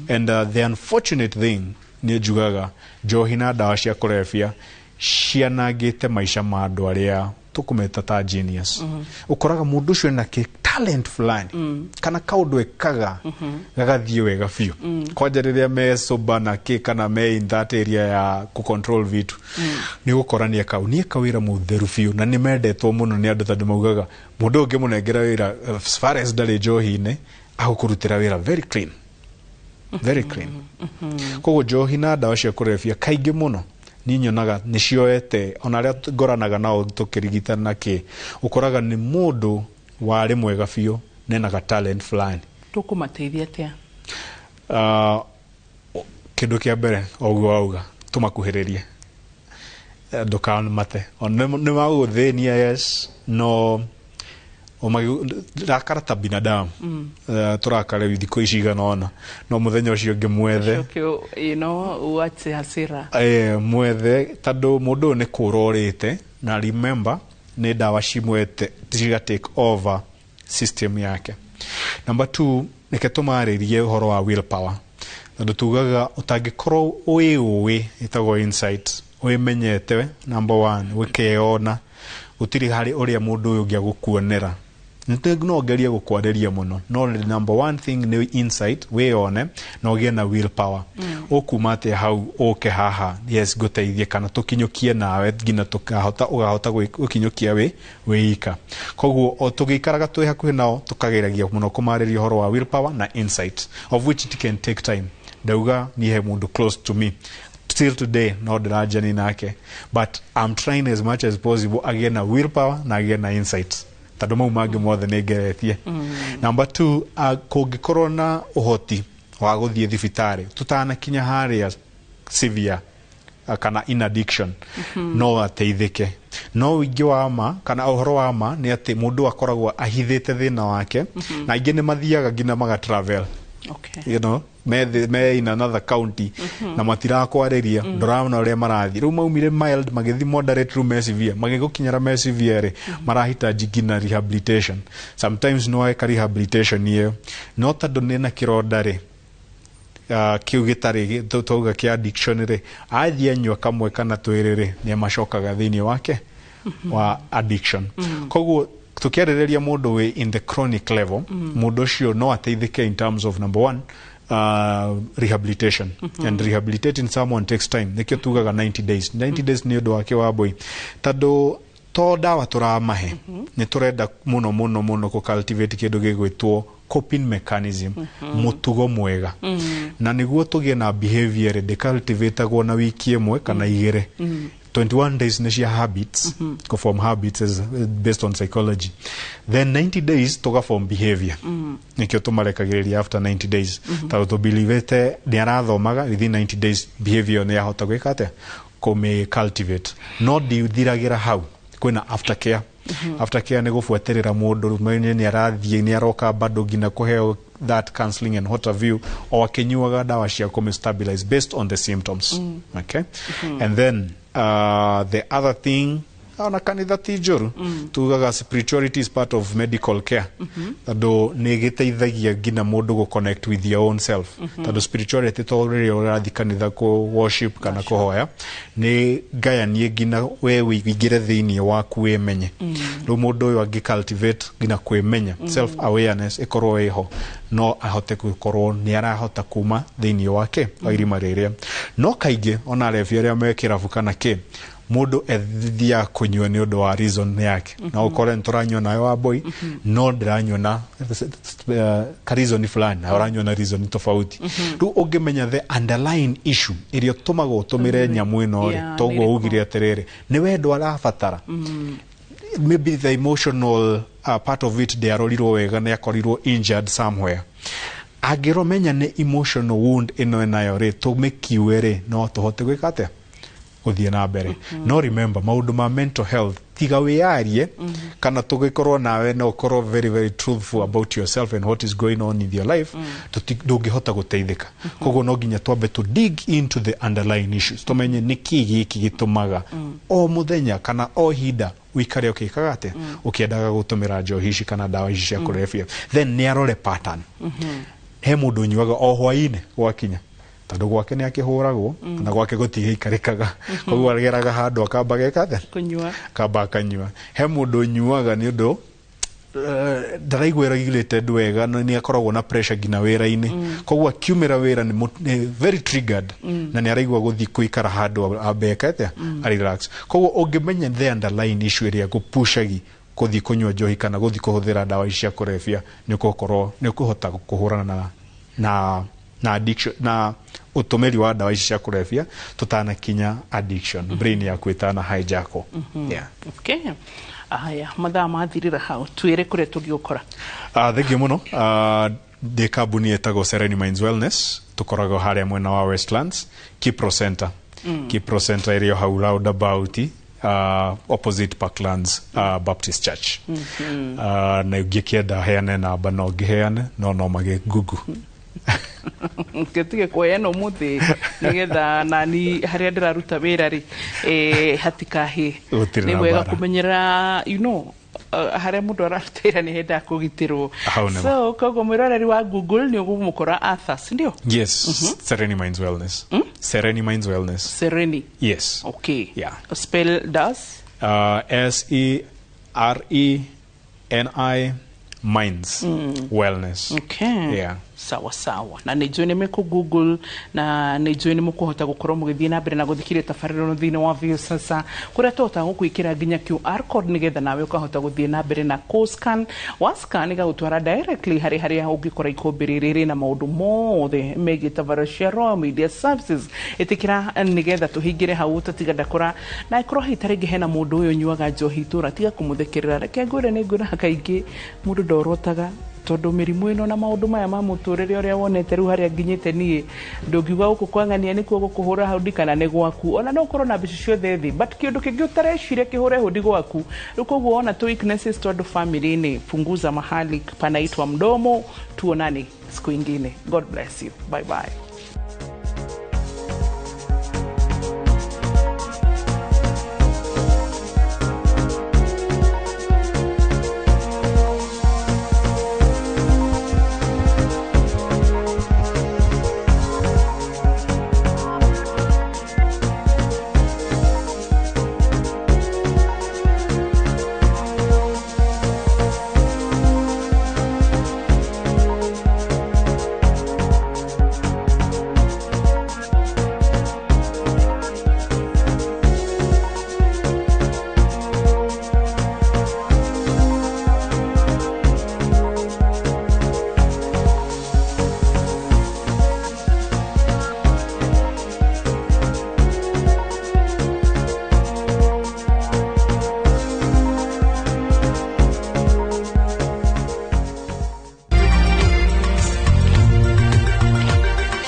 And the unfortunate thing nĩ njugaga njohi na ndawa cia kũrebia cianangĩte maica ma andũ arĩa tũkũmeta ta genius. Ũkoraga mũndũ ũcio ena talent fulani, kana kaũndũ ekaga gagathiĩ wega biũ, kwanja rĩrĩa me sober na kĩ kana me in that area ya ku control vitu, nĩ ũgũkora nĩ eka wĩra mũtheru biũ, na nĩ mendetwo mũno nĩ andũ tondũ maugaga mũndũ ũngĩmũnengera wĩra as far as ndarĩ njohi-inĩ agũkũrutĩra wĩra very clean, very clean. Koguo njohi na ndawa cia kũrebia kaingĩ mũno ni nyonaga nĩ cioete, ona arĩa ngoranaga nao tũkĩrigitana kĩ, ũkoraga nĩ mũndũ Warĩ mwega biũ nenaga talent fulani. Tũkũmateithia atĩa? Kĩndũ kĩa mbere oguo wauga, tũmakuhĩrĩrie, ndũkamate. Nĩ magũgũthĩnia, yes, no rakara ta binadamu. Tũrakare thikũ ici igana ũna, no mũthenya ũcio ũngĩ mwethe. You know, uache hasira. Mwethe, tondũ mũndũ ũyũ nĩ kũra ũrĩte, na remember nĩ ndawa cimwete ciga take over system yake. Number 2, reke tũmarĩrie ũhoro wa willpower, tondũ tugaga ũtangĩkorwo wĩũĩ, ĩtagwo insight, wĩmenyete number 1, wĩkeyona, gũtirĩ harĩ ũrĩa mũndũ ũyũ ũngĩ agũkuonera. No ngerie gũkwarĩria mũno, no number 1 thing nĩ insight, wĩyone na ũgĩe na willpower. Ũkuma atĩa hau ũke haha, yes, ngũteithie kana tũkinyũkie nawe nginya tũkahota, ũgahota gũkinyũkia wĩika. Koguo o tũgĩikaraga twĩ hakuhĩ nao, tũkageragia mũno kũmarĩria ũhoro wa willpower na insight, of which it can take time. Ndauga niĩ he mũndũ close to me still today, no ndĩranjani nake, but I'm trying as much as possible agĩe na willpower na agĩe na insight, tondũ mau mangĩ mothe nĩ ngeretie. Number 2, kũngĩkorwo na ũhoti wa gũthiĩ thibitarĩ tũtanakinya harĩa severe kana in addiction, no ateithĩke. No ũingĩ wa ma kana ũhoro wa ma nĩ atĩ mũndũ akoragwo ahithĩte thĩna wake, na aingĩ nĩ mathiaga nginya maga travel. You know, me in another county, na matirakwarĩria, ndũrona ũrĩa marathiĩ. Rĩu maumire mild magĩthiĩ moderate, rĩu me severe, magĩgũkinyĩra me severe rĩ, marahitaji nginya rehabilitation. Sometimes no eka rehabilitation ĩyo, no tondũ nĩ na kĩronda rĩ, kĩu gĩtarĩ tauga kĩa addiction rĩ, athiĩ anyua kamwe kana twĩrĩ rĩ, nĩ macokaga thĩinĩ wake wa addiction. Koguo tukiarĩrĩria mũndũ wĩ in the chronic level, mũndũ ũcio no ateithĩke in terms of number 1, rehabilitation. And rehabilitating someone takes time. Nĩkĩo tugaga 90 days. 90 days nĩ ũndũ wake wa mbũi, tondũ to ndawa tũramahe, nĩ tũrenda mũno mũno mũno kũ cultivate kĩndũ gĩgwĩtwo coping mechanism, mũtugo mwega. Na nĩguo tũgĩe na behavior ndĩ cultivatagwo na wiki ĩmwe kana igĩrĩ. 21 days nĩ cia habits, form habits is based on psychology. Then 90 days tuga form behavior. Nĩkĩo tũmarekagĩrĩria after 90 days, tondũ tũbelievete nĩ arathomaga within 90 days behavior nĩ yahota gwĩka atĩa, kũmĩ cultivate. No ndithiragĩra hau, kwĩna aftercare. Aftercare nĩ gũbuatĩrĩra mũndũ, nĩ arathiĩ, nĩ aroka bado nginya kũheo that counseling and what have you, o akĩnyuaga ndawa cia kũmĩ stabilize based on the symptoms. Okay? And then the other thing, ona kanitha ti njũru, tugaga spirituality is part of medical care, tondũ nĩ gĩteithagia nginya mũndũ gũ connect with your own self. Tondũ spirituality to rĩrĩa ũrathiĩ kanitha kũ worship kana kũhoya, nĩ ngayanie nginya we wĩingĩre thĩinĩ waku wĩmenye. Rĩu mũndũ ũyũ angĩ cultivate nginya kwĩmenya, self awareness ĩkorwo ĩho, no ahote gũkorwo nĩ arahota kuma thĩinĩ wake wa irima rĩrĩa. No kaingĩ ona arebi arĩa me kĩrabu kana kĩ, mũndũ ethiaga kũnyua nĩ ũndũ wa reason yake. Na ũkore nĩ tũranyua nawe wa boy, no ndĩranyua na ka reason fulani, na ũranyua na reason tofauti. Rĩu ũngĩmenya the underlying issue ĩrĩa ũtũmaga ũtũmĩre nyamũ ĩno rĩ, toguo ugire atĩrĩrĩ, nĩ wendo arabatara. Maybe the emotional part of it ndĩarorirwo wega, nĩ akorirwo injured somewhere. Angĩromenya nĩ emotional wound ĩno ĩnayo rĩ, tũmĩkiue rĩ, no tũhote gwĩka atĩa, gũthiĩ na mbere. No remember, maũndũ ma mental health tiga wĩyarie, kana tũgĩkorwo nawe no ũkorwo very very truthful about yourself and what is going on in your life, ndũngĩhota gũteithĩka. Koguo no nginya twambe to dig into the underlying issues, tũmenye nĩkĩ gĩkĩ gĩtũmaga o mũthenya kana o ihinda ũikare ũkĩkaga atĩa, ũkĩendaga gũtũmĩra njohi ici kana ndawa ici cia kũrebia. Then nĩ arore pattern. He mũndũ ũnyuaga o hwaĩ-inĩ gwakinya, tondũ gwake nĩ akĩhũragwo na gwake gũtigĩikarĩkaga, koguo ageraga handũ akamba geka atĩa, kũnyua, akamba akanyua. He mũndũ ũnyuaga nĩ ũndũ ndaraigua regulated wega, nĩ akoragwo na pressure nginya wĩra-inĩ, koguo akiumĩra wĩra nĩ very triggered, na nĩ araigua gũthiĩ kũikara handũ ambe eke atĩa, a relax. Koguo ũngĩmenya the underlying issue ĩrĩa gũpushagi gũthiĩ kũnyua njohi kana gũthiĩ kũhũthĩra ndawa ici cia kũrebia, nĩ ũgũkorwo nĩ ũkũhota kũhũrana na addiction na ũtũmĩri wa ndawa ici cia kũrebia tũtanakinya addiction, brain yaku ĩtana hijack. Yeah. Okay. Aya, mathaa mathirĩra hau, twĩre kũrĩa tũngĩgũkora. Thengiũ mũno. Ndĩ kambuni ĩtagwo Sereni Minds Wellness, tũkoragwo harĩa mwena wa Westlands, Kipro Center. Kipro Center ĩrĩ o hau roundabout, opposite Parklands Baptist Church. Na ũngĩkĩenda heane namba no ngĩheane, no magĩ Google. Ngĩtige kuheana ũmũthĩ nĩgetha nani harĩa ndĩraruta wĩra rĩ, hatikahĩ. Gũtirĩ Nĩ na wega mbara. kũmenyerera harĩa mũndũ araruta wĩra nĩ hendaga kũgitĩrwo. Hau nĩma. So koguo mwĩroreri wa Google nĩ ũgũmũkora Arthur, si ndio? Yes. Sereni Minds Wellness. Sereni Minds Wellness. Sereni. Yes. Okay. Yeah. Spell does. Sereni Minds Wellness. Okay. Yeah. Sawa sawa, na nä njå nä mä google na nä njå nä må kåhota gå korwo må gä thiä na mbere na gå thikä tabarä ĩno thä inä wa Viusasa kå rä a tåhotaga gå gwä kä ra nginya QR code nä getha nawe å kahota gå thiä na mbere na kå scan wa scan ĩgagũtwara directly harĩ harĩa ũngĩkora ikũmbĩ rĩrĩ rĩna maũndũ mothe megiĩ tabarĩra cia Royal Media Services. Ĩtĩkĩra nĩgetha tũhingĩre hau tũtiga ndakora na ĩkorwo hihi ta rĩngĩ hena mũndũ ũyũ ũnyuaga njohi itũra, tiga kũmũthekerera. Reke ngwĩre, nĩ ngwĩraga kaingĩ mũndũ ndorotaga tondũ mĩrimũ ĩno na maũndũ maya ma mũtũrĩre ũrĩa wonete rĩu harĩa nginyĩte niĩ, ndũngiuga gũkũ kwang'ania nĩkuo gũkũhũra hũndi kana nĩ gwaku. Ona no ũkorwo na mbeca ciothe thĩ, but kĩũndũ kĩngĩ ũtareciria kĩhũre hũndi gwaku. Rĩu koguo wona tu weaknesses tondũ family-inĩ, punguza mahali panaitwa mdomo. Tuonane siku ingine. God bless you. Bye bye.